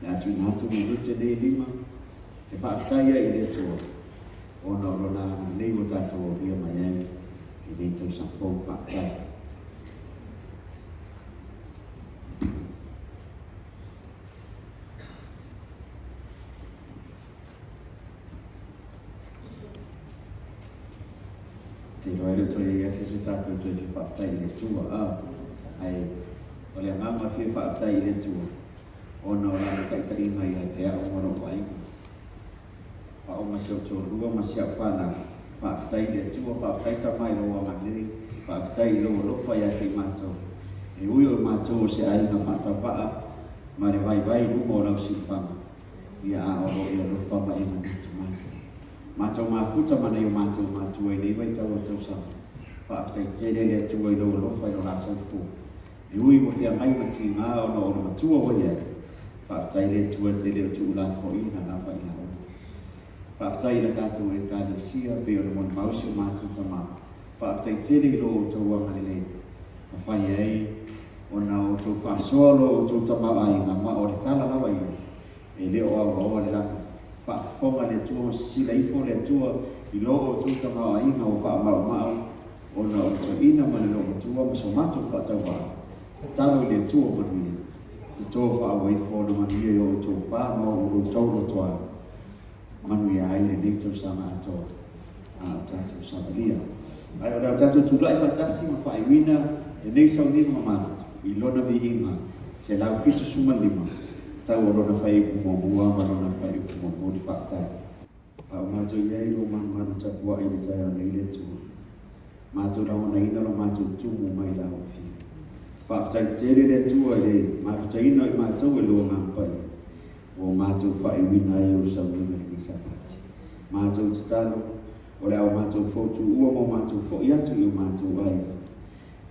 B: O le a tuuina atu minute nei e lima, te faafetai ai i le Atua, ona o Lona agalelei ua tatou aulia mai ai i lenei tausaga fou. Faafetai. Te iloa e le o toe i ai se isi o tatou toe fia faafetai i le Atua, a, ae o le agaga o le fia faafetai i le Atua, ona o Lana taitaiga ia te au ma lou aiga. Au ma si ou toalua ma si au fanau, faafetai i le Atua, faafetai Tama i lou agalelei, faafetai i lou alofa ia te i matou. E ui o i matou o se aiga faatauvaa ma le vaivai i luma o lau siufaga, ia a o lo o e alofa ma e manatu mai. Matou mafuta ma nai o matou matua i nei vaitau o le tausaga. Faafetai tele le Atua i lou alofa i lo la soifua. E ui ua feagai ma tiga ona o le matua ua i ai, faafetai le Atua e te le o tuulafoaiina lava i la uma. Faafetai i la tatou Ekalesia pei ona molimau si o matou tama. Faafetai tele i lo outou agalelei ma fai ai ona outou faasoa lo outou tamaoaiga ma o le tala lava ia e le o auaoa le lagi. Faafofoga le Atua ma sisila ifo le Atua i lo outou tamaoaiga ua faamaumau ona o le toeaina ma le loomatua ma so matou faatauvaa. Tatalo i le Atua o manuia, toto faaauaifo ona manuia i o outou pa ma o outou lotoa, manuia ai lenei tausaga atoa a o tatou savalia. Ae o le a tatou tulai faatasi ma faaiuina lenei sauniga mamalu i lona viiga 175, tau o lona faiupu muamua ma lona faiupu mulimuli. Faafetai. A o matou i ai lo malumalu tapuai i le taeao nei le Atua, matou lagonaina lo matou tumu mai la ua fiu. Faafetai tele le Atua i le mafutaina o i matou e lo Agaga Paia, ua matou faaiuina ai ou sauniga i lenei Sapati. Matou tatalo. O le a o matou fou tuua ma o matou foi atu i o matou aiga.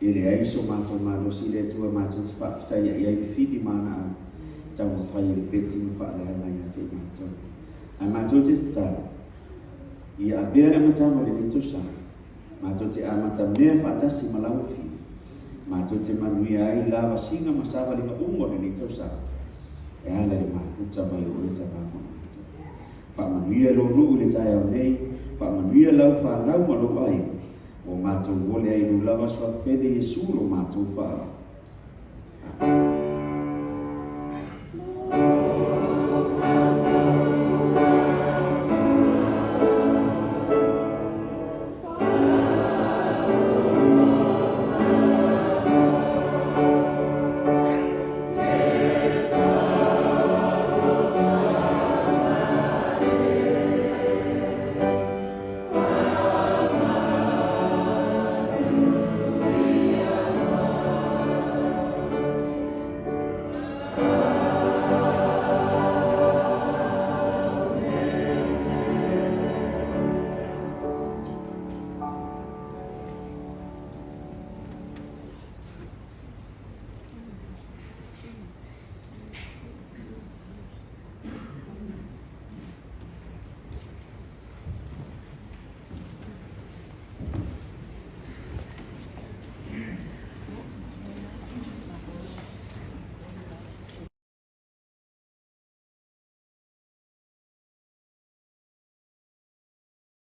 B: E leai so matou malosi i le Atua matou te faafetaia'i ai le fili ma ana au taumafai e lepeti ma faaleaga ia te i matou. Ae matou te tatalo, ia avea le amataga o lenei tausaga, matou te amatamea faatasi ma lau afio, matou te manuia ai lavasiga ma savaliga uma o lenei tausaga, e ala i le mafuta mai o oe Tama mo i matou. Faamanuia lou nuu i le taeao nei, faamanuia lau fanau ma lou aiga, ua matou ole ai i lou lava suafa pele Iesu lo matou Faaola. Amen.